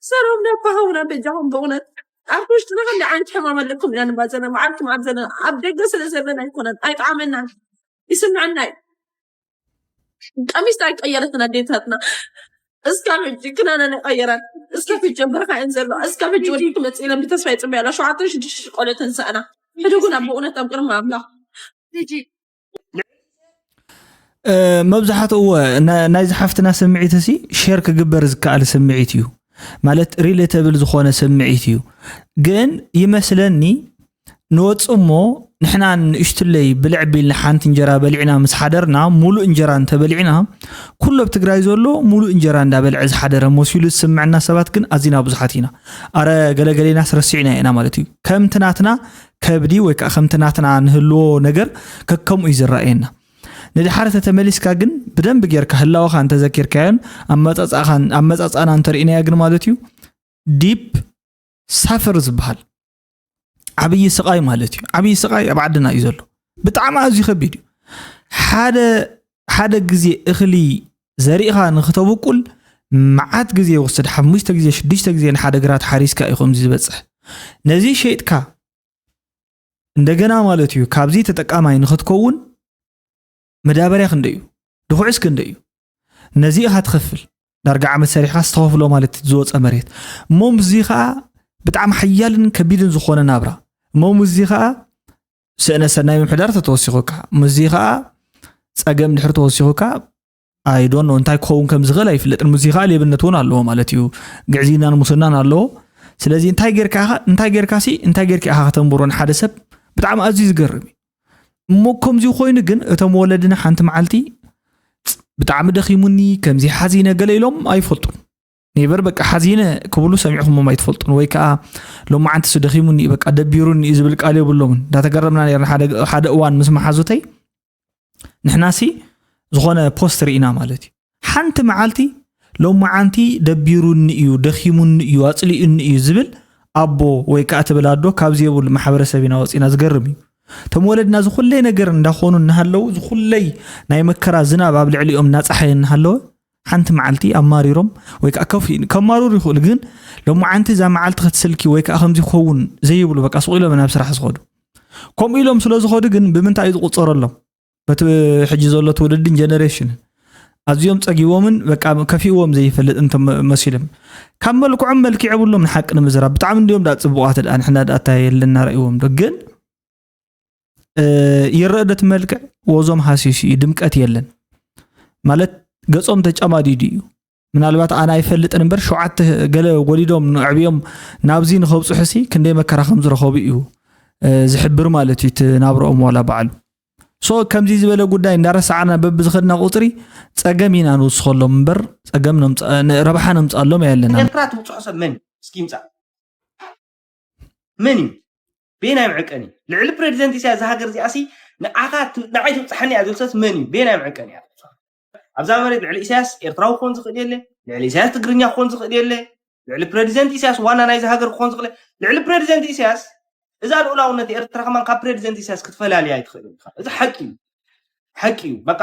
ሰላም ነባሃውና በጃኹም ብእውነት ኣብቲ ውሽጥና ከምዚ ዓይነት ሕማም ኣለኩም ኢና ንባዘና መዓልኩም ኣብ ዘለና ኣብ ደገ ስለ ዘለና ኣይኮነን ኣይጠዓመናን ይስምዐና እዩ ቀሚስ ኣይቀየረትን ኣዴታትና እስካብ ሕጂ ክናነን ኣይቀየራን እስካብ ሕጂ በረኻ እየን ዘለዋ እስካብ ሕጂ ወዲ ክመፅእ ኢለን ብተስፋ ይፅበያ ኣለዋ ሸውዓተ ሽዱሽተ ቆልዑ ተንስኣና ሕደጉና ብእውነት ኣብ ቅድሚ ኣምላኽ መብዛሕትኡ እወ ናይዚ ሓፍትና ስምዒት እሲ ሸር ክግበር ዝከኣል ስምዒት እዩ ማለት ሪሌተብል ዝኾነ ስምዒት እዩ ግን ይመስለኒ ንወፅእ እሞ ንሕና ንእሽትለይ ብልዕ ቢልና ሓንቲ እንጀራ በሊዕና ምስ ሓደርና ሙሉእ እንጀራ እንተበሊዕና ኩሉ ኣብ ትግራይ ዘሎ ሙሉእ እንጀራ እንዳበልዐ ዝሓደረ መሲሉ ዝስምዐና ሰባት ግን ኣዚና ብዙሓት ኢና። ኣረ ገለገሌናስ ረሲዕና ኢና ማለት እዩ። ከምቲ ናትና ከብዲ ወይ ከዓ ከምቲ ናትና ንህልዎ ነገር ከከምኡ እዩ ዝረኣየና። ንድሓር ተተመሊስካ ግን ብደንብ ጌርካ ህላወኻ እንተዘኪርካዮን ኣመጻጽኣኻን ኣመጻጽኣና እንተርኢናዮ ግን ማለት እዩ ዲፕ ሳፈር ዝበሃል ዓብዪ ስቓይ ማለት እዩ። ዓብዪ ስቓይ ኣብ ዓድና እዩ ዘሎ። ብጣዕሚ ኣዝዩ ከቢድ እዩ። ሓደ ሓደ ግዜ እኽሊ ዘሪእኻ ንክተብቁል መዓት ግዜ ይወስድ። ሓሙሽተ ግዜ ሽዱሽተ ግዜ ንሓደ ግራት ሓሪስካ እዩ ከምዚ ዝበፅሕ። ነዚ ሸይጥካ እንደገና ማለት እዩ ካብዚ ተጠቃማይ ንክትከውን መዳበርያ ክንደይ እዩ? ድኹዕስ ክንደይ እዩ? ነዚ ኢኻ ትኸፍል። ዳርጋ ዓመት ሰሪሕካ ዝተኸፍሎ ማለት ዝወፀ መሬት። እሞ ምስዚ ከዓ ብጣዕሚ ሓያልን ከቢድን ዝኾነ ናብራ። እሞ ምስዚ ከዓ ስእነ ሰናይ ምምሕዳር ተተወሲኹካ፣ ምስዚ ከዓ ፀገም ድሕር ተወሲኹካ ኣይዶን እንታይ ክኸውን ከም ዝኽእል ኣይፍለጥን። ምስዚ ከዓ ሌብነት እውን ኣለዎ ማለት እዩ። ግዕዝይናን ሙስናን ኣለዎ። ስለዚ እንታይ ጌርካ ኢኻ እንታይ ጌርካ ሲ እንታይ ጌርካ ኢኻ ከተንብሮ ንሓደ ሰብ ብጣዕሚ ኣዝዩ ዝገርም እዩ። እሞ ከምዚ ኮይኑ ግን እቶም ወለድና ሓንቲ መዓልቲ ብጣዕሚ ደኺሙኒ ከምዚ ሓዚነ ገለ ኢሎም ኣይፈልጡን። ኔቨር በቃ ሓዚነ ክብሉ ሰሚዕኹሞም ኣይትፈልጡን። ወይ ከዓ ሎማዓንትስ ደኺሙኒ በቃ ደቢሩኒ እዩ ዝብል ቃል የብሎምን። እንዳተገረምና ነርና ሓደ እዋን ምስ መሓዙተይ ንሕናሲ ዝኾነ ፖስት ርኢና ማለት እዩ። ሓንቲ መዓልቲ ሎማዓንቲ ደቢሩኒ እዩ ደኺሙኒ እዩ ኣፅሊኡኒ እዩ ዝብል ኣቦ ወይ ከዓ ትብል ኣዶ ካብዚ የብሉ ማሕበረሰብ ኢና ወፂና። ዝገርም እዩ። እቶም ወለድና ዝኩለይ ነገር እንዳኾኑ እናሃለዉ ዝኩለይ ናይ መከራ ዝናብ ኣብ ልዕሊኦም እናፀሓየ እናሃለወ ሓንቲ መዓልቲ ኣማሪሮም ወይ ከዓ ከፍ ከማርሩ ይኽእሉ። ግን ሎማዓንቲ እዛ መዓልቲ ክትስልኪ ወይ ከዓ ከምዚ ክኸውን ዘይብሉ በቃ ስቕ ኢሎም ናብ ስራሕ ዝኸዱ። ከምኡ ኢሎም ስለ ዝኸዱ ግን ብምንታይ እዩ ዝቁፀረሎም? በቲ ሕጂ ዘሎ ትውልድን ጀነሬሽንን ኣዝዮም ፀጊቦምን በቃ ከፊእዎም ዘይፈልጥ እንተመሲሎም ካብ መልክዖም መልክዕ የብሎም። ንሓቂ ንምዝራብ ብጣዕሚ እንዲዮም ዳ ፅቡቃት ዳ ንሕና ዳ እታ የለና ርእዎም ዶ ግን ይረእ ዶ እቲ መልክዕ? ወዞም ሃሲሱ እዩ፣ ድምቀት የለን ማለት ገጾም ተጨማዲዱ እዩ። ምናልባት ኣነ ኣይፈልጥን እምበር ሸውዓተ ገለ ወሊዶም ንዕብዮም ናብዚ ንኸብፅሑሲ ክንደይ መከራ ከም ዝረኸቡ እዩ ዝሕብር ማለት እዩ እቲ ናብረኦም ዋላ በዓሉ። ሶ ከምዚ ዝበለ ጉዳይ እንዳረሳዕና በብዝኸድና ቁፅሪ ፀገም ኢና ንውስኸሎም እምበር ፀገም ረብሓ ነምፅኣሎም ኣየለና። ኤርትራ ትብፅሖ ሰብ መን እስኪ ይምፃእ? መን እዩ? በየናይ መዕቀኒ? ልዕሊ ፕሬዚደንት ኢሳያስ እዛ ሃገር እዚኣ ሲ ንዓኻ ንዓይ ትብፅሓኒ እያ ዝብል ሰብስ መን እዩ? በየናይ መዕቀኒ እያ ትብፅሖ? ኣብዛ መሬት ልዕሊ ኢሳያስ ኤርትራዊ ክኾን ዝኽእል የለ፣ ልዕሊ ኢሳያስ ትግርኛ ክኾን ዝኽእል የለ፣ ልዕሊ ፕሬዚደንት ኢሳያስ ዋና ናይዚ ሃገር ክኾን ዝኽእል ልዕሊ ፕሬዚደንት ኢሳያስ እዛ ልኡላውነት ኤርትራ ከማን ካብ ፕሬዚደንት ኢሳያስ ክትፈላልያ ኣይትኽእልን ኢኻ። እዚ ሓቂ እዩ። ሓቂ እዩ። በቃ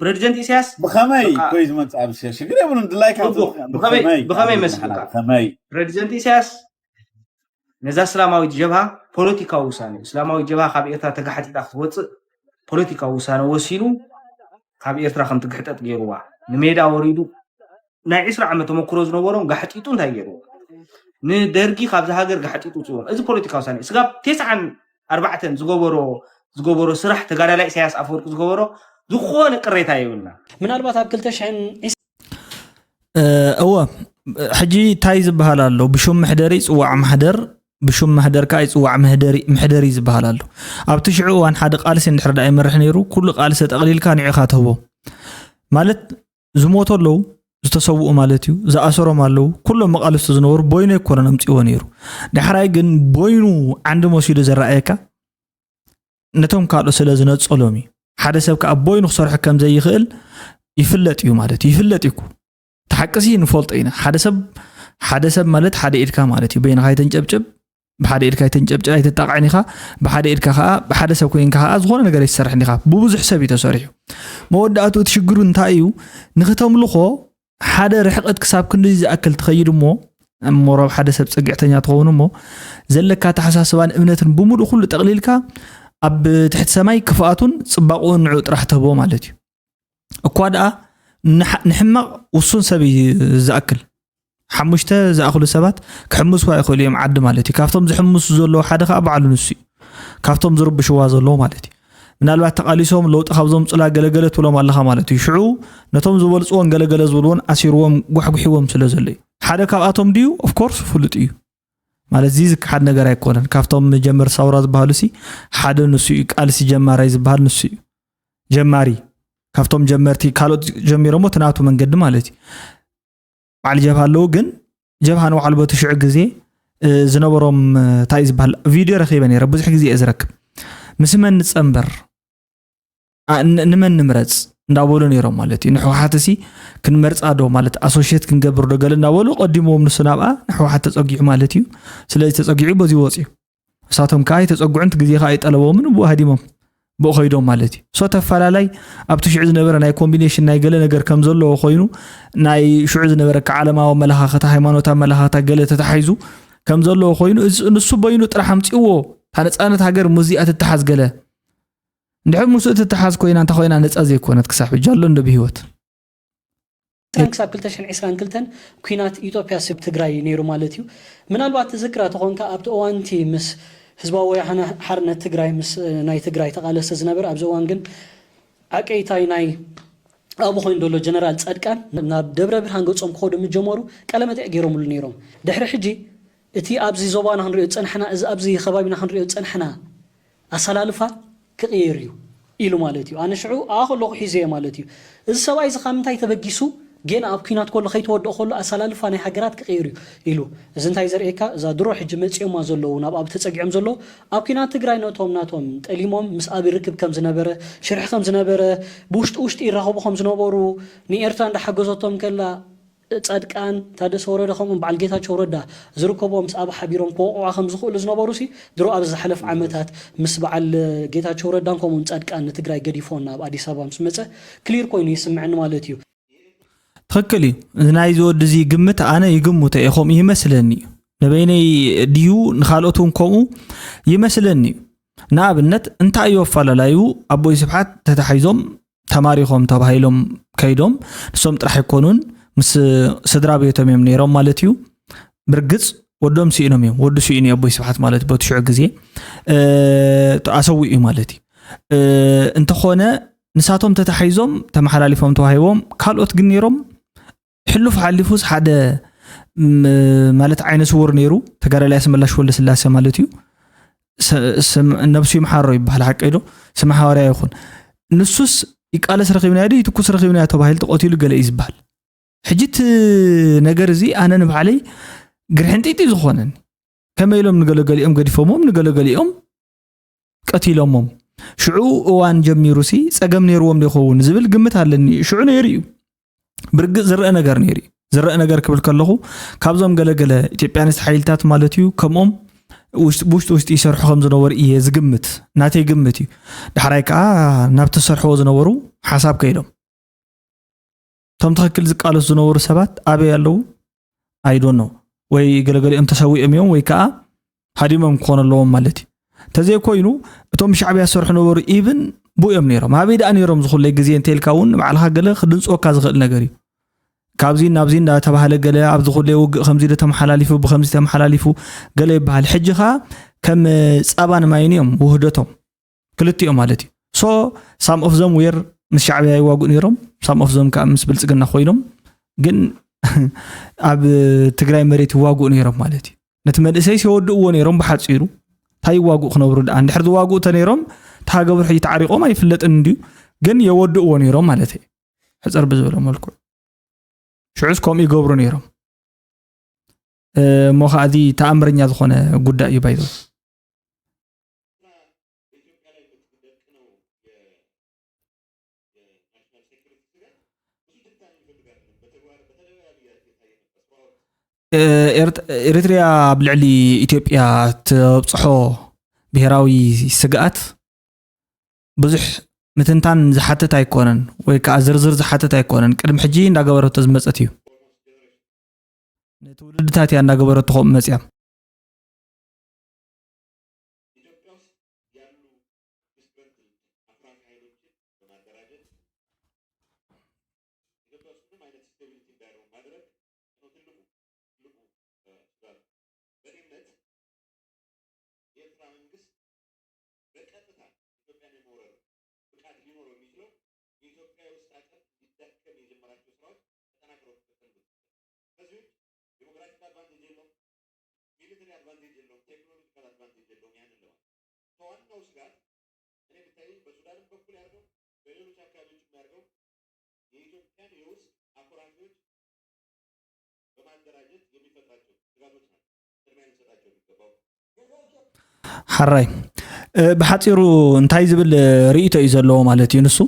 ፕሬዚደንት ኢሳያስ ብኸመይ በቃ ኮይ ዝመጽእ ኣብ ኢሳያስ ሽግር የብሉን። ድላይካ ጽቡቕ። ብኸመይ ብኸመይ መስልካ? ብኸመይ ፕሬዚደንት ኢሳያስ ነዛ እስላማዊት ጀብሃ ፖለቲካዊ ውሳነ እዩ። እስላማዊት ጀብሃ ካብ ኤርትራ ተጋሕጢጣ ክትወፅእ ፖለቲካዊ ውሳነ ወሲኑ ካብ ኤርትራ ከም ትግሕጠጥ ገይርዋ ንሜዳ ወሪዱ ናይ ዕስራ ዓመት ተመክሮ ዝነበሮም ጋሕጢጡ እንታይ ገይርዎ? ንደርጊ ካብዚ ሃገር ጋሕጢጡ ፅዎ። እዚ ፖለቲካ ውሳነ እዩ። ስጋብ ተስዓን ኣርባዕተን ዝገበሮ ዝገበሮ ስራሕ ተጋዳላይ ኢሳያስ ኣፈወርቂ ዝገበሮ ዝኾነ ቅሬታ የብልና። ምናልባት ኣብ ክልተ ሽሕን እወ ሕጂ እንታይ ዝበሃል ኣሎ? ብሹም መሕደሪ ይፅዋዕ ማሕደር፣ ብሹም ማህደር ከዓ ይፅዋዕ መህደሪ ምሕደሪ ዝበሃል ኣሎ። ኣብቲ ሽዑ እዋን ሓደ ቃልሲ እንድሕር ደኣ ይመርሕ ነይሩ፣ ኩሉ ቃልሲ ጠቕሊልካ ንዑኻ ትህቦ ማለት ዝሞቱ ኣለዉ፣ ዝተሰውኡ ማለት እዩ፣ ዝኣሰሮም ኣለዉ። ኩሎም መቓልስቱ ዝነበሩ ቦይኑ ኣይኮነን ኣምፅዎ ነይሩ። ዳሕራይ ግን ቦይኑ ዓንዲ መሲሉ ዝረኣየካ ነቶም ካልኦት ስለ ዝነፀሎም እዩ። ሓደ ሰብ ከዓ ቦይኑ ክሰርሖ ከም ዘይኽእል ይፍለጥ እዩ ማለት እዩ። ይፍለጥ እዩ እኮ። እቲ ሓቂ ሲ ንፈልጦ ኢና። ሓደ ሰብ ሓደ ሰብ ማለት ሓደ ኢድካ ማለት እዩ። በይንኻ ኣይተንጨብጭብ፣ ብሓደ ኢድካ ኣይተንጨብጭብ ኣይትጣቕዕን ኢኻ። ብሓደ ኢድካ ከዓ ብሓደ ሰብ ኮይንካ ከዓ ዝኾነ ነገር ኣይትሰርሕን ኢኻ። ብብዙሕ ሰብ እዩ ተሰሪሑ። መወዳእቱ እቲ ሽግሩ እንታይ እዩ? ንክተምልኾ ሓደ ርሕቀት ክሳብ ክንዲ ዝኣክል ትኸይድ እሞ እሞ ኣብ ሓደ ሰብ ጸግዕተኛ ትኸውን እሞ ዘለካ ኣተሓሳስባን እምነትን ብምሉእ ኩሉ ጠቕሊልካ ኣብ ትሕቲ ሰማይ ክፍኣቱን ጽባቕኡን ንዑ ጥራሕ ትህቦ ማለት እዩ። እኳ ደኣ ንሓ- ንሕማቕ ውሱን ሰብ እዩ ዝኣክል። ሓሙሽተ ዝኣኽሉ ሰባት ክሕምስዋ ይኽእሉ እዮም ዓዲ ማለት እዩ። ካብቶም ዝሕምሱ ዘለዉ ሓደ ከዓ ባዕሉ ንሱ እዩ። ካብቶም ዝርብሽዋ ዘለዉ ማለት እዩ። ምናልባት ተቓሊሶም ለውጢ ካብ ዘምፁላ ገለገለ ትብሎም ኣለኻ ማለት እዩ። ሽዑ ነቶም ዝበልፅዎን ገለገለ ዝብልዎን ኣሲርዎም ጓሕጉሕዎም ስለ ዘሎ እዩ። ሓደ ካብኣቶም ድዩ? ኦፍኮርስ ፍሉጥ እዩ። ማለት እዚ ዝከሓድ ነገር ኣይኮነን። ካብቶም ጀመርቲ ሳውራ ዝበሃሉ ሲ ሓደ ንሱ እዩ። ቃልሲ ጀማራይ ዝበሃል ንሱ እዩ። ጀማሪ ካብቶም ጀመርቲ ካልኦት ጀሚሮሞ እቲ ናቱ መንገዲ ማለት እዩ። በዓል ጀብሃ ኣለዉ ግን ጀብሃ ንባዕሉ በቲ ሽዑ ግዜ እ፣ ዝነበሮም እ፣ እንታይ እዩ ዝበሃል ቪድዮ ረኺበ ነይረ። ብዙሕ ግዜ እየ ዝረክብ ምስ መን ንፀንበር ኣ- ን- ንመን ንምረፅ እንዳበሉ ነይሮም ማለት እዩ። ንሕወሓት ሲ ክንመርፃ ዶ ማለት ኣሶሽት ክንገብር ዶ ገለ እንዳበሉ ቀዲሞም ንሱ ናብኣ ንሕወሓት ተፀጊዑ ማለት እዩ። ስለዚ ተፀጊዑ በዚ ወፅዩ። ንሳቶም ከዓ ኣይተፀግዑን እቲ ግዜ ከዓ ኣይጠለቦምን ብኡ ሃዲሞም ብኡ ከይዶም ማለት እዩ። ሶ ተፈላላይ ኣብቲ ሽዑ ዝነበረ ናይ ኮምቢኔሽን ናይ ገለ ነገር ከም ዘለዎ ኮይኑ ናይ ሽዑ ዝነበረ ከዓ ዓለማዊ ኣመለኻኸታ ሃይማኖት ኣመለኻኸታ ገለ ተታሒዙ ከም ዘለዎ ኮይኑ እዚ ንሱ በይኑ ጥራሕ ኣምፅዎ እታ ነፃነት ሃገር ሙዚኣ ትተሓዝ ገለ እንድሕር ምስኡ ትተሓዝ ኮይና እንተ ኮይና ነፃ ዘይኮነት ክሳብ ሕጂ ኣሎ እንዶ ብህይወት ክሳብ ክልተ ሽሕን ዕስራን ክልተን ኩናት ኢትዮጵያ ስብ ትግራይ ነይሩ ማለት እዩ። ምናልባት ትዝክራ ተኾንካ ኣብቲ እዋንቲ ምስ ህዝባዊ ወያነ ሓርነት ትግራይ ምስ ናይ ትግራይ ተቃለስቲ ዝነበረ ኣብዚ እዋን ግን ዓቀይታይ ናይ ኣብኡ ኮይኑ ዘሎ ጀነራል ጸድቃን ናብ ደብረ ብርሃን ገጾም ክኸዱ ምጀመሩ ቃለመጠይቅ ገይሮምሉ ነይሮም። ድሕሪ ሕጂ እቲ ኣብዚ ዞባና ክንሪኦ ዝጸናሕና እዚ ኣብዚ ከባቢና ክንሪኦ ዝጸናሕና ኣሰላልፋ ክቕየር እዩ ኢሉ ማለት እዩ። ኣነ ሽዑ ኣብኣ ከለኹ ሒዘዮ ማለት እዩ። እዚ ሰብኣይ እዚ ካብ ምንታይ ተበጊሱ ጌና ኣብ ኲናት ከሎ ከይተወድኦ ከሎ ኣሰላልፋ ናይ ሃገራት ክቕየር እዩ ኢሉ። እዚ እንታይ ዘርእየካ እዛ ድሮ ሕጂ መፂኦማ ዘለዉ ናብ ኣብ ተፀጊዖም ዘለዉ ኣብ ኲናት ትግራይ ነቶም ናቶም ጠሊሞም ምስ ኣብይ ርክብ ከም ዝነበረ ሽርሒ ከም ዝነበረ ብውሽጢ ውሽጢ ይራኸቡ ከም ዝነበሩ ንኤርትራ እንዳሓገዘቶም ከላ ፃድቃን ታደሰ ወረደ ከምኡን በዓል ጌታቸው ረዳ ዝርከቦም ምስ ኣብ ሓቢሮም ክወቕዑ ከም ዝኽእሉ ዝነበሩ ሲ ድሮ ኣብ ዝሓለፍ ዓመታት ምስ በዓል ጌታቸው ረዳን ከምኡን ፃድቃን ንትግራይ ገዲፎ ናብ ኣዲስ ኣበባ ምስ መፀ ክሊር ኮይኑ ይስምዐኒ ማለት እዩ። ትኽክል እዩ። እዚ ናይዚ ወዲ እዚ ግምት ኣነ ይግምቶ እየ ከምኡ ይመስለኒ እዩ። ንበይነይ ድዩ ንኻልኦት እውን ከምኡ ይመስለኒ እዩ። ንኣብነት እንታይ እዩ ኣፈላላዩ ኣቦይ ስብሓት ተታሒዞም ተማሪኾም ተባሂሎም ከይዶም ንሶም ጥራሕ ኣይኮኑን ምስ ስድራ ቤቶም እዮም ነይሮም ማለት እዩ። ብርግፅ ወዶም ስኢኖም እዮም። ወዱ ስኢኑ እዩ ኣቦይ ስብሓት ማለት በቲ ሽዑ ግዜ ኣሰዊኡ እዩ ማለት እዩ። እንተኾነ ንሳቶም ተታሒዞም ተመሓላሊፎም ተዋሂቦም ካልኦት ግን ነይሮም ሕሉፍ ሓሊፉስ ሓደ ማለት ዓይነ ስውር ነይሩ ተጋዳላይ ኣስመላሽ ወልደ ስላሴ ማለት እዩ። ነብሱ ይምሓሮ ይበሃል ሓቀይ ዶ ስም ሓዋርያ ይኹን ንሱስ ይቃለስ ረኺብናዮ ዶ ይትኩስ ረኺብናዮ ተባሂሉ ተቆቲሉ ገለ እዩ ዝበሃል። ሕጂ እቲ ነገር እዚ ኣነ ንባዕለይ ግርሕንጢጢ ዝኾነኒ ከመይ ኢሎም ንገለገሊኦም ገዲፎሞም ንገለገሊኦም ቀቲሎሞም ሽዑ እዋን ጀሚሩ ሲ ጸገም ነይርዎም ዶ ይኸውን ዝብል ግምት ኣለኒ። ሽዑ ነይሩ እዩ። ብርግጽ ዝረአ ነገር ነይሩ እዩ። ዝረአ ነገር ክብል ከለኹ ካብዞም ገለገለ ኢትዮጵያንስት ሓይልታት ማለት እዩ ከምኦም ውሽጢ ውሽጢ ይሰርሑ ከም ዝነበሩ እየ ዝግምት። ናተይ ግምት እዩ። ዳሕራይ ከዓ ናብቲ ዝሰርሕዎ ዝነበሩ ሓሳብ ከይዶም እቶም ትኽክል ዝቃለሱ ዝነበሩ ሰባት ኣበይ ኣለዉ? I don't know። ወይ ገለገሊኦም ተሰዊኦም እዮም ወይ ከዓ ሃዲሞም ክኾኑ ኣለዎም ማለት እዩ። እንተዘይኮይኑ እቶም ብሻዕብያ ዝሰርሑ ነበሩ ኢብን ብኡ እዮም ነይሮም። ኣበይ ደኣ ነይሮም ዝኹለይ ግዜ እንተኢልካ እውን ንባዕልኻ ገለ ክድንፅወካ ዝኽእል ነገር እዩ። ካብዚ ናብዚ እንዳተባህለ ገለ ኣብዚ ኩለ ውግእ ከምዚ ዶ ተመሓላሊፉ ብከምዚ ተመሓላሊፉ ገለ ይበሃል። ሕጂ ኸዓ ከም ፃባን ማይን እዮም ውህደቶም። ክልቲኦም ማለት እዩ። So some of them were ምስ ሻዕብያ ይዋግኡ ነይሮም፣ some of them ከዓ ምስ ብልፅግና ኮይኖም ግን ኣብ ትግራይ መሬት ይዋግኡ ነይሮም ማለት እዩ። ነቲ መንእሰይስ የወድእዎ ነይሮም ብሓፂሩ እንታይ ይዋግኡ ክነብሩ ደኣ እንድሕር ዝዋግኡ ተነይሮም እቲ ሃገቡ ሕጂ ተዓሪቆም ኣይፍለጥን እንድዩ ግን የወድእዎ ነይሮም ማለት እዩ። ሕፅር ብዝበለ መልክዑ ሽዑስ ከምኡ ይገብሩ ነይሮም። እሞ ከዓ እዚ ተኣምረኛ ዝኾነ ጉዳይ እዩ ባይዘ ኤርትርያ ኣብ ልዕሊ ኢትዮጵያ ተብፅሖ ብሄራዊ ስግኣት ብዙሕ ምትንታን ዝሓትት ኣይኮነን ወይ ከዓ ዝርዝር ዝሓትት ኣይኮነን ቅድሚ ሕጂ እንዳገበረቶ ዝመፀት እዩ ንትውልድታት እያ እንዳገበረቶ ከምኡ መፅያ ሓራይ ብሓፂሩ እንታይ ዝብል ርእይቶ እዩ ዘለዎ ማለት እዩ ንሱ?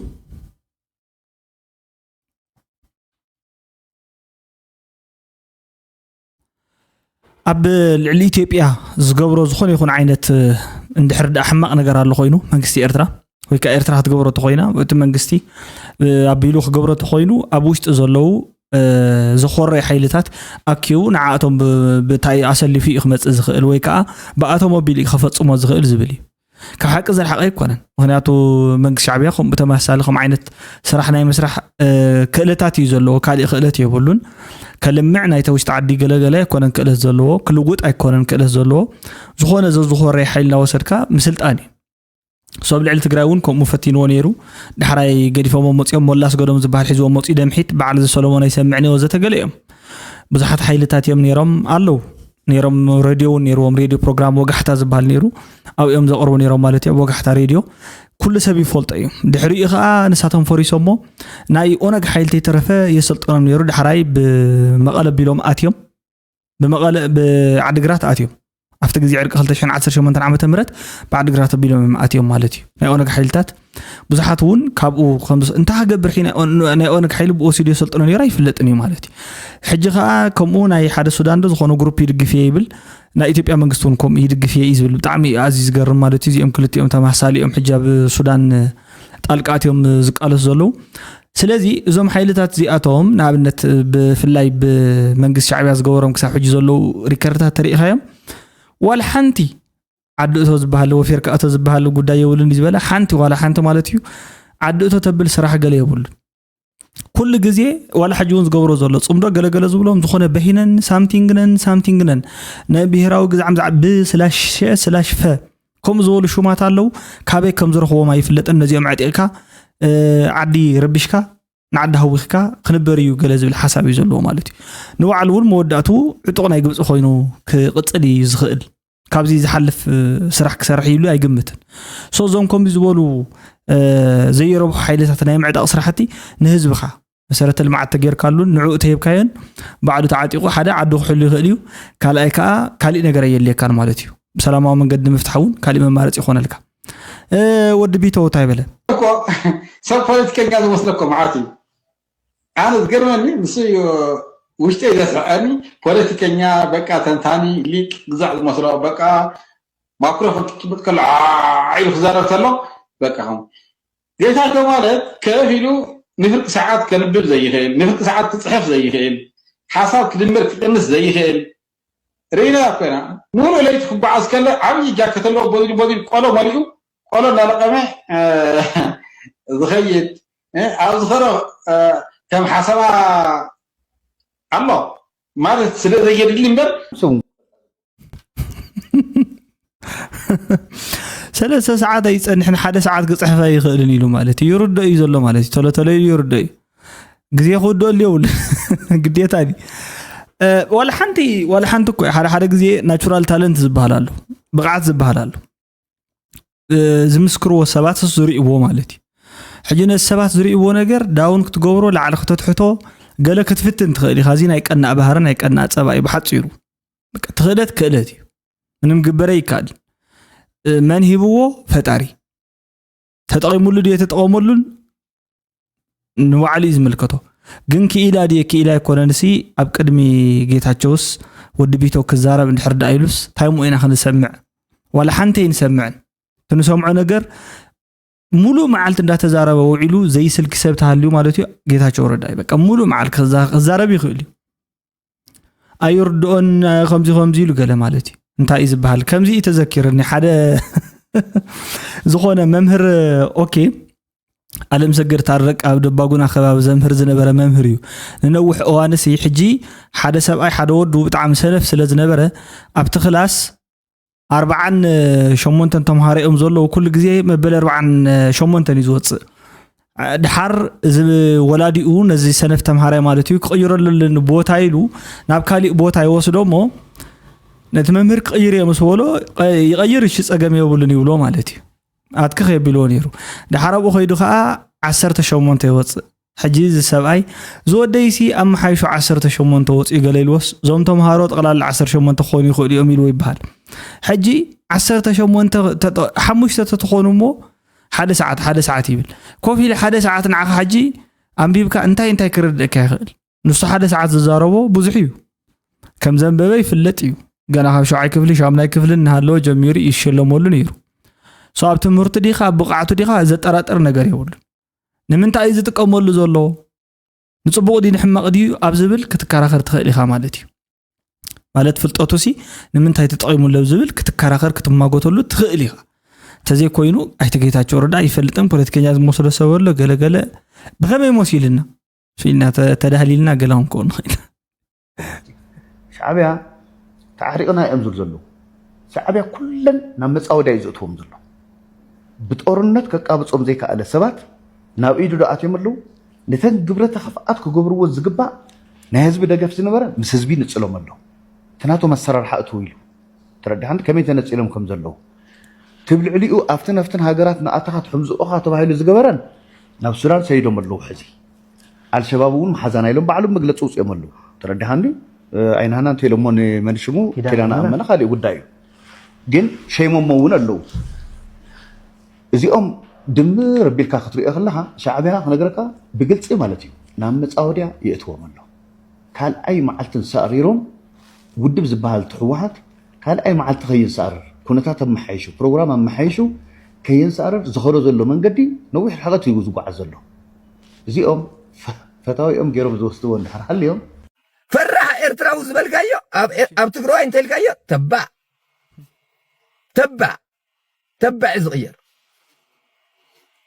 ኣብ ልዕሊ ኢትዮጵያ ዝገብሮ ዝኾነ ይኹን ዓይነት እንድሕር ደኣ ሕማቕ ነገር ኣሎ ኮይኑ መንግስቲ ኤርትራ ወይ ከዓ ኤርትራ ክትገብሮ ተኮይና እቲ መንግስቲ ኣቢሉ ክገብሮ ተኮይኑ ኣብ ውሽጢ ዘለዉ ዘኾረዩ ሓይልታት ኣኪቡ ንዓኣቶም ብታይ ኣሰሊፉ እዩ ክመፅእ ዝኽእል ወይ ከዓ ብኣቶም ኣቢሉ እዩ ክፈፅሞ ዝኽእል ዝብል እዩ። ካብ ሓቂ ዝረሓቐ ኣይኮነን። ምክንያቱ መንግስቲ ሻዕብያ ከምኡ ተመሳሳሊ ከም ዓይነት ስራሕ ናይ ምስራሕ ክእለታት እዩ ዘለዎ፣ ካሊእ ክእለት የብሉን። ከልምዕ ናይተ ውሽጢ ዓዲ ገለገለ ኣይኮነን ክእለት ዘለዎ፣ ክልውጥ ኣይኮነን ክእለት ዘለዎ። ዝኾነ ዘዝኾረየ ሓይል እናወሰድካ ምስልጣን እዩ። ሶብ ልዕሊ ትግራይ እውን ከምኡ ፈቲንዎ ነይሩ። ዳሕራይ ገዲፎሞ መፂኦም ሞላስ ገዶም ዝበሃል ሒዝዎም መፂኡ ደምሒት በዓል እዚ ሰሎሞን ኣይሰምዕን እየ ወዘተ ገለ እዮም። ብዙሓት ሓይልታት እዮም ነይሮም ኣለዉ ነይሮም። ሬድዮ እውን ነይርዎም፣ ሬድዮ ፕሮግራም ወጋሕታ ዝበሃል ነይሩ። ኣብኡ እዮም ዘቕርቡ ነይሮም ማለት እዩ፣ ኣብ ወጋሕታ ሬድዮ። ኩሉ ሰብ ይፈልጦ እዩ። ድሕሪኡ ከዓ ንሳቶም ፈሪሶሞ ናይ ኦነግ ሓይሊ ተይተረፈ የሰልጥኖም ነይሩ። ዳሕራይ ብመቐለ ቢሎም ኣትዮም ብመቐለ ብዓዲግራት ኣትዮም። ኣብቲ ግዜ ዕርቂ ክልተ ሽሕን ዓሰርተ ሸሞንተን ዓመተ ምህረት ብዓዲግራት ኣቢሎም እዮም ኣትዮም ማለት እዩ። ናይ ኦነግ ሓይልታት ብዙሓት እውን ካብኡ ከምዚ እንታይ ክገብር ሒ ናይ ኦን- ናይ ኦነግ ሓይሊ ብወሲዱ የሰልጥኖ ነይሩ ኣይፍለጥን እዩ ማለት እዩ። ሕጂ ከዓ ከምኡ ናይ ሓደ ሱዳን ዶ ዝኾነ ግሩፕ ይድግፍ እየ ይብል፣ ናይ ኢትዮጵያ መንግስቲ እውን ከምኡ ይድግፍ እየ እዩ ዝብል። ብጣዕሚ ኣዝዩ ዝገርም ማለት እዩ። እዚኦም ክልቲኦም ተመሳሳሊ እዮም ሕጂ ኣብ ሱዳን ጣልቃ ኣትዮም ዝቃለሱ ዘለዉ። ስለዚ እዞም ሓይልታት እዚኣቶም ንኣብነት ብፍላይ ብመንግስቲ ሻዕብያ ዝገበሮም ክሳብ ሕጂ ዘለዉ ሪከርድታት ተሪኢኻዮም ዋላ ሓንቲ ዓዲ እቶ ዝበሃል ወፊርካ እቶ ዝበሃል ጉዳይ የብሉን እዩ ዝበለ ሓንቲ ዋላ ሓንቲ ማለት እዩ። ዓዲ እቶ ተብል ስራሕ ገለ የብሉ። ኩሉ ግዜ ዋላ ሕጂ እውን ዝገብሮ ዘሎ ፅምዶ ገለገለ ዝብሎም ዝኾነ በሂነን ሳምቲንግነን ሳምቲንግነን ናይ ብሄራዊ ግዛዕ ምዛዕ ብ ስላሽ ሸ ስላሽ ፈ ከምኡ ዝበሉ ሹማት ኣለዉ። ካበይ ከም ዝረኽቦም ኣይፍለጥን። ነዚኦም ዕጢቕካ ዓዲ ረቢሽካ ንዓዲ ሃዊኽካ ክንበር እዩ ገለ ዝብል ሓሳብ እዩ ዘለዎ ማለት እዩ። ንባዕሉ እውን መወዳእቱ ዕጡቕ ናይ ግብፂ ኮይኑ ክቕፅል እዩ ዝኽእል። ካብዚ ዝሓልፍ ስራሕ ክሰርሕ ይብሉ ኣይግምትን። ሶ እዞም ከምዚ ዝበሉ ዘይረብሑ ሓይልታት ናይ ምዕጣቕ ስራሕቲ ንህዝብኻ መሰረተ ልምዓት ተጌርካሉን ንዕኡ ተሂብካዮን ባዕሉ ተዓጢቑ ሓደ ዓዱ ክሕሉ ይኽእል እዩ። ካልኣይ ከዓ ካሊእ ነገር ኣየድልየካን ማለት እዩ። ብሰላማዊ መንገዲ ንምፍታሕ እውን ካሊእ መማረፂ ይኾነልካ። ወዲ ቢተው እንታይ በለ? እኮ ሰብ ፖለቲከኛ ዝመስለኮ መዓት እዩ። ኣነ ዝገርመኒ ንሱ እዩ ውሽጠይ ዘስሕቀኒ። ፖለቲከኛ በቃ ተንታኒ ሊቅ ግዛዕ ዝመስሎ በቃ ማክሮፎን ክትጭብጥ ከሎ ኢሉ ክዛረብ ከሎ በቃ ከም ጌታቸው ማለት ከፍ ኢሉ ንፍርቂ ሰዓት ከንብብ ዘይኽእል፣ ንፍርቂ ሰዓት ክፅሕፍ ዘይኽእል፣ ሓሳብ ክድምር ክቅንስ ዘይኽእል ርኢና ኮና ሙሉ ለይቲ ክጓዓዝ ከለ ዓብዪ ጃከት ኣለዎ ቦዚሉ ቦዚሉ ቆሎ መሊኡ ቆሎ እናለቀመ ዝኸይድ ኣብ ዝኸሮ ከም ሓሰማ ኣሎ ማለት ስለ ዘየድሊ እምበር ሰለስተ ሰዓት ኣይፀንሕን ሓደ ሰዓት ክፅሕፍ ኣይኽእልን ኢሉ ማለት እዩ። ይርዶ እዩ ዘሎ ማለት እዩ። ቶሎ ቶሎ ኢሉ ይርዶ እዩ። ግዜ ክውድኦ የብሉ ግዴታ እዩ። ዋላ ሓንቲ ዋላ ሓንቲ እኮ ሓደ ሓደ ግዜ ናቹራል ታለንት ዝበሃል ኣሎ፣ ብቕዓት ዝበሃል ኣሎ። ዝምስክርዎ ሰባት ዝርእይዎ ማለት እዩ። ሕጂ ነዚ ሰባት ዝርእይዎ ነገር ዳውን ክትገብሮ ላዕሊ ክተትሕቶ ገለ ክትፍትን ትኽእል ኢኻ። እዚ ናይ ቀናእ ባህሪ ናይ ቀናእ ፀባይ እዩ ብሓፂሩ። ትኽእለት ክእለት እዩ። ምንም ግበረ ይከኣል። መን ሂብዎ? ፈጣሪ። ተጠቒሙሉ ድዩ ተጠቐመሉን ንባዕሉ እዩ ዝምልከቶ። ግን ክኢላ ድየ ክኢላ ኣይኮነን ሲ ኣብ ቅድሚ ጌታቸውስ ወዲ ቢቶ ክዛረብ እንድሕር ደኣ ኢሉስ እንታይ እሞ ኢና ክንሰምዕ? ዋላ ሓንቲ ኣይንሰምዕን። ትንሰምዖ ነገር ሙሉእ መዓልቲ እንዳተዛረበ ውዒሉ ዘይስልኪ ሰብ ተሃልዩ ማለት እዩ ጌታቸው ረዳ እዩ። በቃ ሙሉእ መዓልቲ ክዛረብ ይኽእል እዩ። ኣይርድኦን ከምዚ ከምዚ ኢሉ ገለ ማለት እዩ። እንታይ እዩ ዝበሃል? ከምዚ እዩ ተዘኪርኒ ሓደ ዝኾነ መምህር ኦኬ ኣለም ሰገድ ታረቅ ኣብ ደባጉና ከባቢ ዘምህር ዝነበረ መምህር እዩ። ንነውሕ እዋንሲ ሕጂ ሓደ ሰብኣይ ሓደ ወዱ ብጣዕሚ ሰነፍ ስለ ዝነበረ ኣብቲ ክላስ ኣርብዓን ሸሞንተን ተምሃሮ እዮም ዘለዉ። ኩሉ ግዜ መበል ኣርብዓን ሸሞንተን እዩ ዝወፅእ። ድሓር እዚ ወላዲኡ ነዚ ሰነፍ ተምሃራይ ማለት እዩ ክቕይረለልን ቦታ ኢሉ ናብ ካሊእ ቦታ ይወስዶ እሞ ነቲ መምህር ክቕይር እየ ምስ በሎ ይቐይር እሺ ፀገም የብሉን ይብሎ ማለት እዩ። ኣትክኽ የቢልዎ ነይሩ። ድሓር ኣብኡ ከይዱ ከዓ ዓሰርተ ሸሞንተ ይወፅእ። ሕጂ እዚ ሰብኣይ ዝወደይሲ ኣብ መሓይሹ ዓሰርተ ሸሞንተ ወፂኡ ገለ ኢልዎስ፣ እዞም ተምሃሮ ጠቕላላ ዓሰርተ ሸሞንተ ክኾኑ ይኽእሉ እዮም ኢልዎ ይበሃል። ሕጂ ዓሰርተ ሸሞንተ ተጠ- ሓሙሽተ ተትኾኑ እሞ ሓደ ሰዓት ሓደ ሰዓት ይብል። ኮፍ ኢለ ሓደ ሰዓት ንዓኻ ሕጂ ኣንቢብካ እንታይ እንታይ ክርድእካ ይኽእል? ንሱ ሓደ ሰዓት ዝዛረቦ ብዙሕ እዩ። ከም ዘንበበ ይፍለጥ እዩ። ገና ካብ ሸውዓይ ክፍሊ ሻምናይ ክፍሊ እናሃለወ ጀሚሩ ይሸለመሉ ነይሩ። So ኣብ ትምህርቱ ዲኻ ኣብ ብቕዓቱ ዲኻ ዘጠራጥር ነገር የብሉን። ንምንታይ እዩ ዝጥቀመሉ ዘሎ? ንጽቡቕ ድዩ ንሕማቕ ድዩ ኣብ ዝብል ክትከራኸር ትኽእል ኢኻ ማለት እዩ። ማለት ፍልጠቱ ሲ ንምንታይ ተጠቒሙሉ ኣብ ዝብል ክትከራኸር ክትማጎተሉ ትኽእል ኢኻ። እንተዘይኮይኑ ኣይተ ጌታቸው ረዳ ይፈልጥን ፖለቲከኛ ዝመስሎ ሰብ ኣሎ ገለገለ ብኸመይ መሲልና ኢልና ተ- ተዳህሊልና ገለ ክንከውን ንኽእል። ሻዕብያ ተዓሪቕና እዮም ዝብሉ ዘለዉ። ሻዕብያ ኩለን ናብ መፃወድያ እዩ ዘእትዎም ዘሎ። ብጦርነት ከቃብፆም ዘይከኣለ ሰባት ናብ ኢዱ ዶ ኣትዮም ኣለዉ? ነተን ግብረ ተኸፍኣት ክገብርዎ ዝግባእ ናይ ህዝቢ ደገፍ ዝነበረ ምስ ህዝቢ ንፅሎም ኣሎ። እቲ ናቶም ኣሰራርሓ እትው ኢሉ ተረዲሓን ከመይ ተነፂሎም ከም ዘለዉ ትብ ልዕሊኡ ኣብትን ኣብትን ሃገራት ንኣተኻ ትሕምዝኦኻ ተባሂሉ ዝገበረን ናብ ሱዳን ሰይዶም ኣለዉ። ሕዚ ኣልሸባብ እውን መሓዛና ኢሎም ባዕሎም መግለፂ ውፅኦም ኣለዉ። ተረዲሓን ኣይናህና እንተኢሎሞ ንመንሽሙ ኪዳነ ኪዳነ ኣመነ። ኣመነ ካሊእ ጉዳይ እዩ። ግን ሸይሞሞ እውን ኣለዉ። እዚኦም ድምር ኣቢልካ ክትሪኦ ከለኻ ሻዕብያ ክነግረካ ብግልፂ ማለት እዩ ናብ መፃወድያ የእትዎም ኣሎ። ካልኣይ መዓልትን ሳእሪሮም ውድብ ዝበሃል እቲ ህወሓት ካልኣይ መዓልቲ ከይንሳእርር ኩነታት ኣመሓይሹ ፕሮግራም ኣመሓይሹ ከይንሳእርር ዝኸዶ ዘሎ መንገዲ ነዊሕ ርሕቐት እዩ ዝጓዓዝ ዘሎ። እዚኦም ፈ- ፈታዊኦም ገይሮም ዝወስድዎ እንድሕር ሃልዮም ፈራሕ ኤርትራዊ ዝበልካዮ ኣብ ኤ- ኣብ ትግራዋይ እንተልካዮ ተባዕ ተባዕ ተባዕ እዩ ዝቕየር።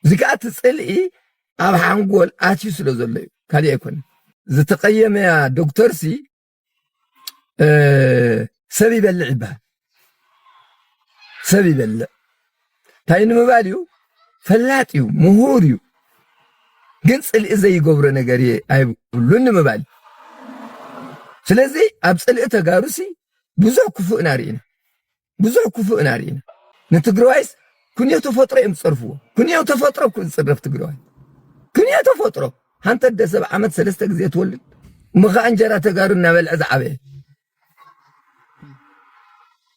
እዚ ከዓ እቲ ፅልኢ ኣብ ሓንጎል ኣትዩ ስለ ዘሎ እዩ፣ ካሊእ ኣይኮነን። ዝተቐየመያ ዶክተርሲ እ፣ ሰብ ይበልዕ ይበሃል። ሰብ ይበልዕ እንታይ ንምባል እዩ? ፈላጥ እዩ፣ ምሁር እዩ፣ ግን ፅልኢ ዘይገብሮ ነገር እየ ኣይብሉን ንምባል እዩ። ስለዚ ኣብ ፅልኢ ተጋሩሲ ብዙሕ ክፉእና ርኢና፣ ብዙሕ ክፉእና ርኢና። ንትግራዋይስ ክንዮ ተፈጥሮ እዮም ዝፀርፍዎ። ክንዮ ተፈጥሮ እኮ ዝፅረፍ ትግራዋይ፣ ክንዮ ተፈጥሮ። ሓንቲ ኣደ ሰብ ዓመት ሰለስተ ግዜ ትወልድ፣ ምኻ እንጀራ ተጋሩ እናበልዐ ዝዓበየ።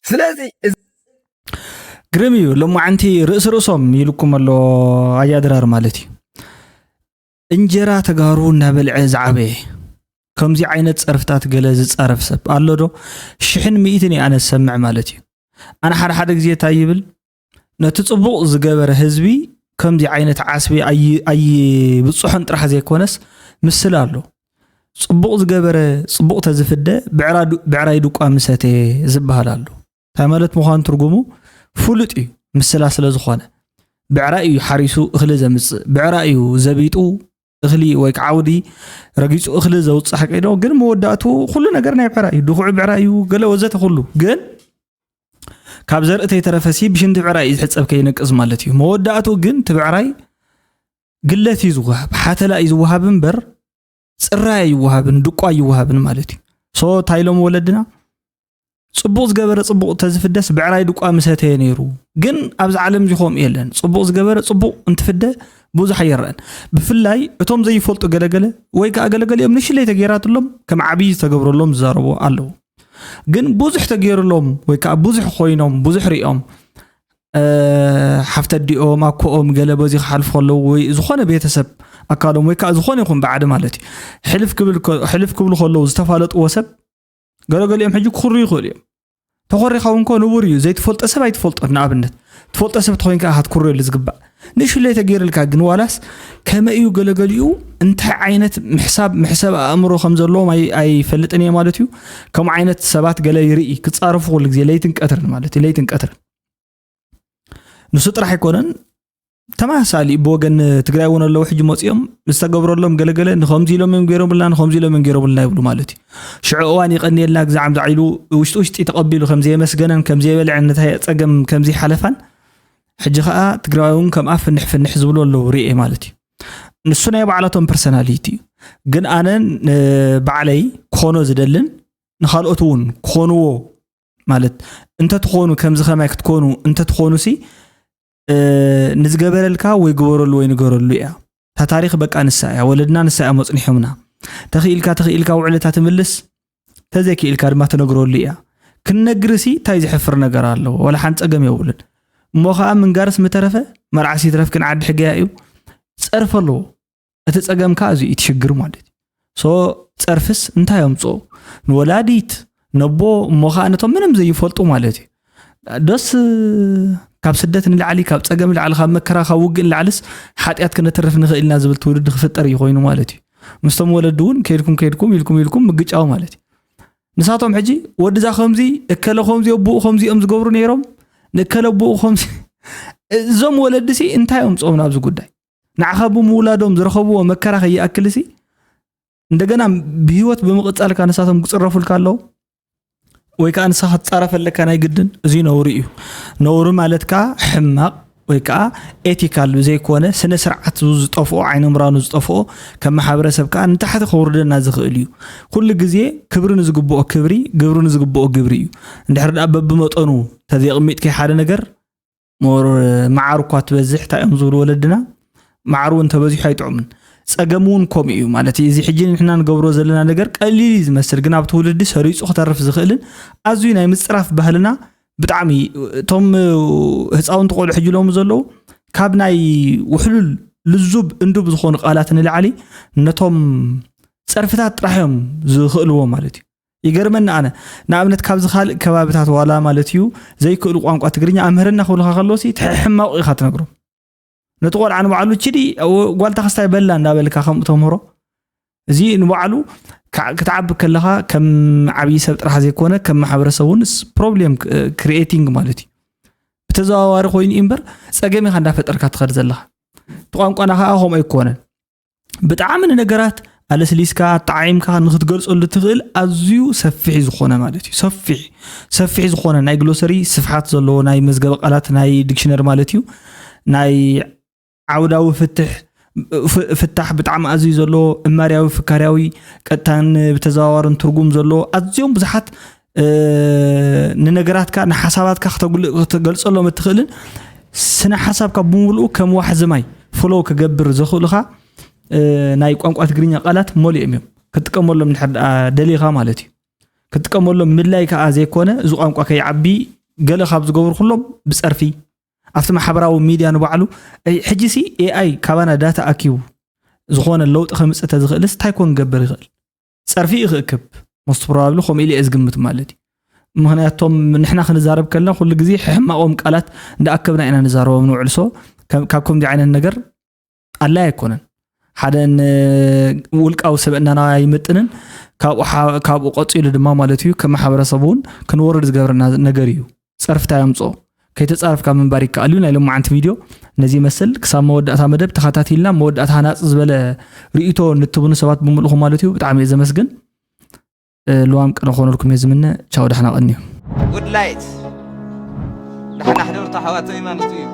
ስለዚ እዚ ግርም እዩ። ሎማዓንቲ ርእሲ ርእሶም ኢልኩም ኣሎ ኣያድራር ማለት እዩ። እንጀራ ተጋሩ እናበልዐ ዝዓበየ ከምዚ ዓይነት ፀርፍታት ገለ ዝፃረፍ ሰብ ኣሎ ዶ? ሽሕን ሚእትን እየ ኣነ ዝሰምዕ ማለት እዩ። ኣነ ሓደ ሓደ ግዜ እንታይ ይብል፣ ነቲ ፅቡቕ ዝገበረ ህዝቢ ከምዚ ዓይነት ዓስቢ ኣይ- ኣይብፅሖን ጥራሕ ዘይኮነስ ምስል ኣሎ። ፅቡቕ ዝገበረ ፅቡቕ ተዝፍደ ብዕራ ዱ- ብዕራይ ድቋ ምሰተ ዝበሃል ኣሎ። እንታይ ማለት ምዃኑ ትርጉሙ ፍሉጥ እዩ። ምስላ ስለ ዝኾነ ብዕራይ እዩ ሓሪሱ እኽሊ ዘምፅእ፣ ብዕራይ እዩ ዘቢጡ እኽሊ ወይ ከዓ ዓውዲ ረጊፁ እኽሊ ዘውፅእ ሓቂ ዶ? ግን መወዳእቱ ኩሉ ነገር ናይ ብዕራይ እዩ። ድኹዒ ብዕራይ እዩ፣ ገለ ወዘተ ኩሉ። ግን ካብ ዘርኢ ተይተረፈሲ ብሽንቲ ብዕራይ እዩ ዝሕፀብ ከይነቅዝ ማለት እዩ። መወዳእቱ ግን እቲ ብዕራይ ግለት እዩ ዝወሃብ፣ ሓተላ እዩ ዝወሃብ እምበር ፅራይ ኣይወሃብን፣ ድቋ ኣይወሃብን ማለት እዩ። So እንታይ ኢሎም ወለድና? ፅቡቕ ዝገበረ ፅቡቕ ተዝፍደስ ብዕራይ ድቋ ምሰተየ ነይሩ። ግን ኣብዚ ዓለም እዚ ከምኡ የለን። ፅቡቕ ዝገበረ ፅቡቕ እንትፍደ ብዙሕ ኣይረአን። ብፍላይ እቶም ዘይፈልጡ ገለገለ ወይ ከዓ ገለገሊኦም ንእሽለይ ተገይራትሎም ከም ዓብዪ ዝተገብረሎም ዝዛረቡ ኣለዉ። ግን ብዙሕ ተገይሩሎም ወይ ከዓ ብዙሕ ኮይኖም ብዙሕ ሪኦም እ፣ ሓፍቲ ኣዲኦም ኣኮኦም ገለ በዚ ክሓልፉ ከለዉ ወይ ዝኾነ ቤተሰብ ኣካሎም ወይ ከዓ ዝኾነ ይኹን ባዕዲ ማለት እዩ ሕልፍ ክብል ከ- ሕልፍ ክብሉ ከለዉ ዝተፋለጥዎ ሰብ ገለገሊኦም ሕጂ ክኹርዩ ይኽእሉ እዮም። ተኾሪኻ እውን ኮ ንቡር እዩ። ዘይትፈልጦ ሰብ ኣይትፈልጦን። ንኣብነት ትፈልጦ ሰብ ተኾይንካ ኢኻ ክትኩርየሉ ዝግባእ። ንእሽለይ ተገይርልካ ግን ዋላስ ከመይ እዩ ገለገሊኡ እንታይ ዓይነት ምሕሳብ ምሕሰብ ኣእምሮ ከም ዘለዎም ኣይ- ኣይፈልጥን እየ ማለት እዩ። ከምኡ ዓይነት ሰባት ገለ ይርኢ ክፃረፉ ኩሉ ግዜ ለይትን ቀትርን ማለት እዩ ለይትን ቀትርን ንሱ ጥራሕ ኣይኮነን ተመሳሳሊ ብወገን ትግራይ እውን ኣለዉ ሕጂ መፂኦም ዝተገብረሎም ገለገለ ንከምዚ ኢሎም እዮም ገይሮምልና ንከምዚ ኢሎም እዮም ገይሮምልና ይብሉ ማለት እዩ ሽዑ እዋን ይቀንየልና ግዛዕ ምዛዕ ኢሉ ውሽጢ ውሽጢ ተቀቢሉ ከምዘየመስገነን ከምዘየበልዐን ነታ ፀገም ከምዘይሓለፋን ሕጂ ከዓ ትግራይ እውን ከምኣ ፍንሕ ፍንሕ ዝብሉ ኣለዉ ርኤ ማለት እዩ ንሱ ናይ ባዕላቶም ፐርሰናሊቲ እዩ ግን ኣነ ባዕለይ ክኾኖ ዝደልን ንካልኦት እውን ክኾንዎ ማለት እንተትኾኑ ከምዚ ከማይ ክትኮኑ እንተትኾኑ ሲ ንዝገበረልካ ወይ ግበረሉ ወይ ንገረሉ እያ እታ ታሪኽ በቃ ንሳ እያ፣ ወለድና ንሳ እዮም ኣጽኒሖምና። ተኽኢልካ ተኽኢልካ ውዕለታ ትምልስ፣ ተዘይክኢልካ ድማ ትነግረሉ እያ። ክንነግርሲ እንታይ ዝሕፍር ነገር ኣለዎ? ዋላ ሓንቲ ጸገም የብሉን። እሞ ኸኣ ምንጋርስ ምተረፈ፣ መርዓሲ ይትረፍ ግን ዓዲ ሕገያ እዩ፣ ጸርፊ ኣለዎ። እቲ ጸገም ከኣ እዚ እዩ እቲ ሽግር ማለት እዩ። ሶ ጸርፍስ እንታይ ኣምጽኦ? ንወላዲት፣ ነቦ፣ እሞ ኸኣ ነቶም ምንም ዘይፈልጡ ማለት እዩ። ዶስ ካብ ስደት ንላዕሊ፣ ካብ ጸገም ንላዕሊ፣ ካብ መከራ፣ ካብ ውግእ ንላዕልስ ሓጢኣት ክነትርፍ ንኽእል ኢና ዝብል ትውልዲ ክፍጠር እዩ ኮይኑ ማለት እዩ። ምስቶም ወለዲ እውን ከይድኩም ከይድኩም ኢልኩም ኢልኩም ምግጫው ማለት እዩ። ንሳቶም ሕጂ ወድዛ ከምዚ፣ እከለ ከምዚ፣ ኣቦኡ ከምዚ እዮም ዝገብሩ ነይሮም፣ ንእከለ ኣቦኡ ከምዚ። እዞም ወለድሲ እንታይ ኣምጽኦም ናብዚ ጉዳይ? ንዓኻ ብምውላዶም ዝረኸብዎ መከራ ከይኣክልሲ፣ እንደገና ብህይወት ብምቕጻልካ ንሳቶም ክጽረፉልካ ኣለዉ? ወይ ከኣ ንስኻ ክትጻረፍ ኣለካ ናይ ግድን? እዚ ነውሪ እዩ። ነውሪ ማለት ከኣ ሕማቕ ወይ ከኣ ኤቲካል ዘይኮነ ስነ ስርዓት ዝጠፍኦ፣ ዓይነ ምራኑ ዝጠፍኦ፣ ከም ማሕበረሰብ ከኣ ንታሕቲ ከውርደና ዝኽእል እዩ። ኩሉ ግዜ ክብሪ ንዝግብኦ ክብሪ፣ ግብሪ ንዝግብኦ ግብሪ እዩ። እንድሕር ደኣ በብመጠኑ ተዘይቕሚጥከይ ሓደ ነገር ሞር መዓር እኳ ትበዝሕ እንታይ እዮም ዝብሉ ወለድና? መዓር እውን ተበዚሑ ኣይጥዑምን። ጸገም እውን ከምኡ እዩ ማለት እዩ። እዚ ሕጂ ንሕና ንገብሮ ዘለና ነገር ቀሊል እዩ ዝመስል፣ ግን ኣብ ትውልዲ ሰሪጹ ክተርፍ ዝኽእልን ኣዝዩ ናይ ምጽራፍ ባህልና ብጣዕሚ፣ እቶም ህፃውንቲ ቆልዑ ሕጂ ሎሚ ዘለዉ ካብ ናይ ውሕሉል ልዙብ እንዱብ ዝኾኑ ቃላት ንላዕሊ ነቶም ጸርፍታት ጥራሕ እዮም ዝኽእልዎ ማለት እዩ። ይገርመኒ ኣነ ንኣብነት ካብዚ ካልእ ከባብታት ዋላ ማለት እዩ ዘይክእሉ ቋንቋ ትግርኛ ኣምህረና ክብልካ ከለውሲ ትሕሕማቑ ኢኻ ትነግሮም። ነቲ ቆልዓ ንባዕሉ ችዲ ጓልታ ክስታይ በላ እንዳበልካ ከምኡ ተምህሮ። እዚ ንባዕሉ ክዓ- ክትዓቢ ከለኻ ከም ዓብዪ ሰብ ጥራሕ ዘይኮነ ከም ማሕበረሰብ እውን ፕሮብሌም ክሪኤቲንግ ማለት እዩ። ብተዘዋዋሪ ኮይኑ እዩ እምበር ጸገም ኢኻ እንዳፈጠርካ ትኸድ ዘለኻ። እቲ ቋንቋና ከዓ ከምኡ ኣይኮነን። ብጣዕሚ ንነገራት ኣለስሊስካ ኣጣዓዒምካ ንክትገልፀሉ ትኽእል ኣዝዩ ሰፊሕ ዝኾነ ማለት እዩ። ሰፊሕ ሰፊሕ ዝኾነ ናይ ግሎሰሪ ስፍሓት ዘለዎ ናይ መዝገበ ቃላት ናይ ዲክሽነሪ ማለት እዩ። ናይ ዓውዳዊ ፍትሕ ፍ- ፍታሕ ብጣዕሚ ኣዝዩ ዘለዎ እማርያዊ ፍካርያዊ ቀጥታን ብተዘዋዋርን ትርጉም ዘለዎ ኣዝዮም ብዙሓት እ፣ ንነገራትካ ንሓሳባትካ ክተጉልእ ክትገልፀሎም እትኽእልን ስነ ሓሳብካ ብምሉኡ ከም ዋሕዚ ማይ ፍሎው ክገብር ዘኽእሉኻ እ፣ ናይ ቋንቋ ትግርኛ ቃላት መሊኦም እዮም። ክትጥቀመሎም እንድሕር ደኣ ደሊኻ ማለት እዩ። ክትጥቀመሎም ምድላይ ከዓ ዘይኮነ እዚ ቋንቋ ከይዓቢ ገለ ካብ ዝገብሩ ኩሎም ብፀርፊ ኣብቲ ማሕበራዊ ሚድያ ንባዕሉ ሕጂሲ ኤኣይ ካባና ዳታ ኣኪቡ ዝኾነ ለውጢ ከምፅእ ተዝኽእልስ እንታይ ኮን ክገብር ይኽእል? ፀርፊ እዩ ክእክብ ሞስት ፕሮባብሊ ከምኡ ኢለ እየ ዝግምት ማለት እዩ። ምክንያቶም ንሕና ክንዛረብ ከለና ኩሉ ግዜ ሕሕማቆም ቃላት እንዳኣከብና ኢና ንዛረቦም ንውዕል። ሶ ካብ ከምዚ ዓይነት ነገር ኣላይ ኣይኮነን። ሓደ ውልቃዊ ሰብእናና ኣይምጥንን። ካብኡ ቀፂሉ ድማ ማለት እዩ ከም ማሕበረሰብ እውን ክንወርድ ዝገብረና ነገር እዩ። ፀርፍታ የምፅኦ ከይተፃረፍካ ምንባር ይከኣል እዩ። ናይ ሎማዓንቲ ቪድዮ ነዚ ይመስል። ክሳብ መወዳእታ መደብ ተኸታቲልና መወዳእታ ሃናፂ ዝበለ ርእይቶ ንትብኑ ሰባት ብምልእኹም ማለት እዩ ብጣዕሚ እየ ዘመስግን። ልዋም ቅነ ክኾነልኩም እየ ዝምነ። ቻው፣ ደሕና ቀንዩ። ጉድ ላይት ደሕና ሕደሩ ኣሕዋተይ ማለት እዩ።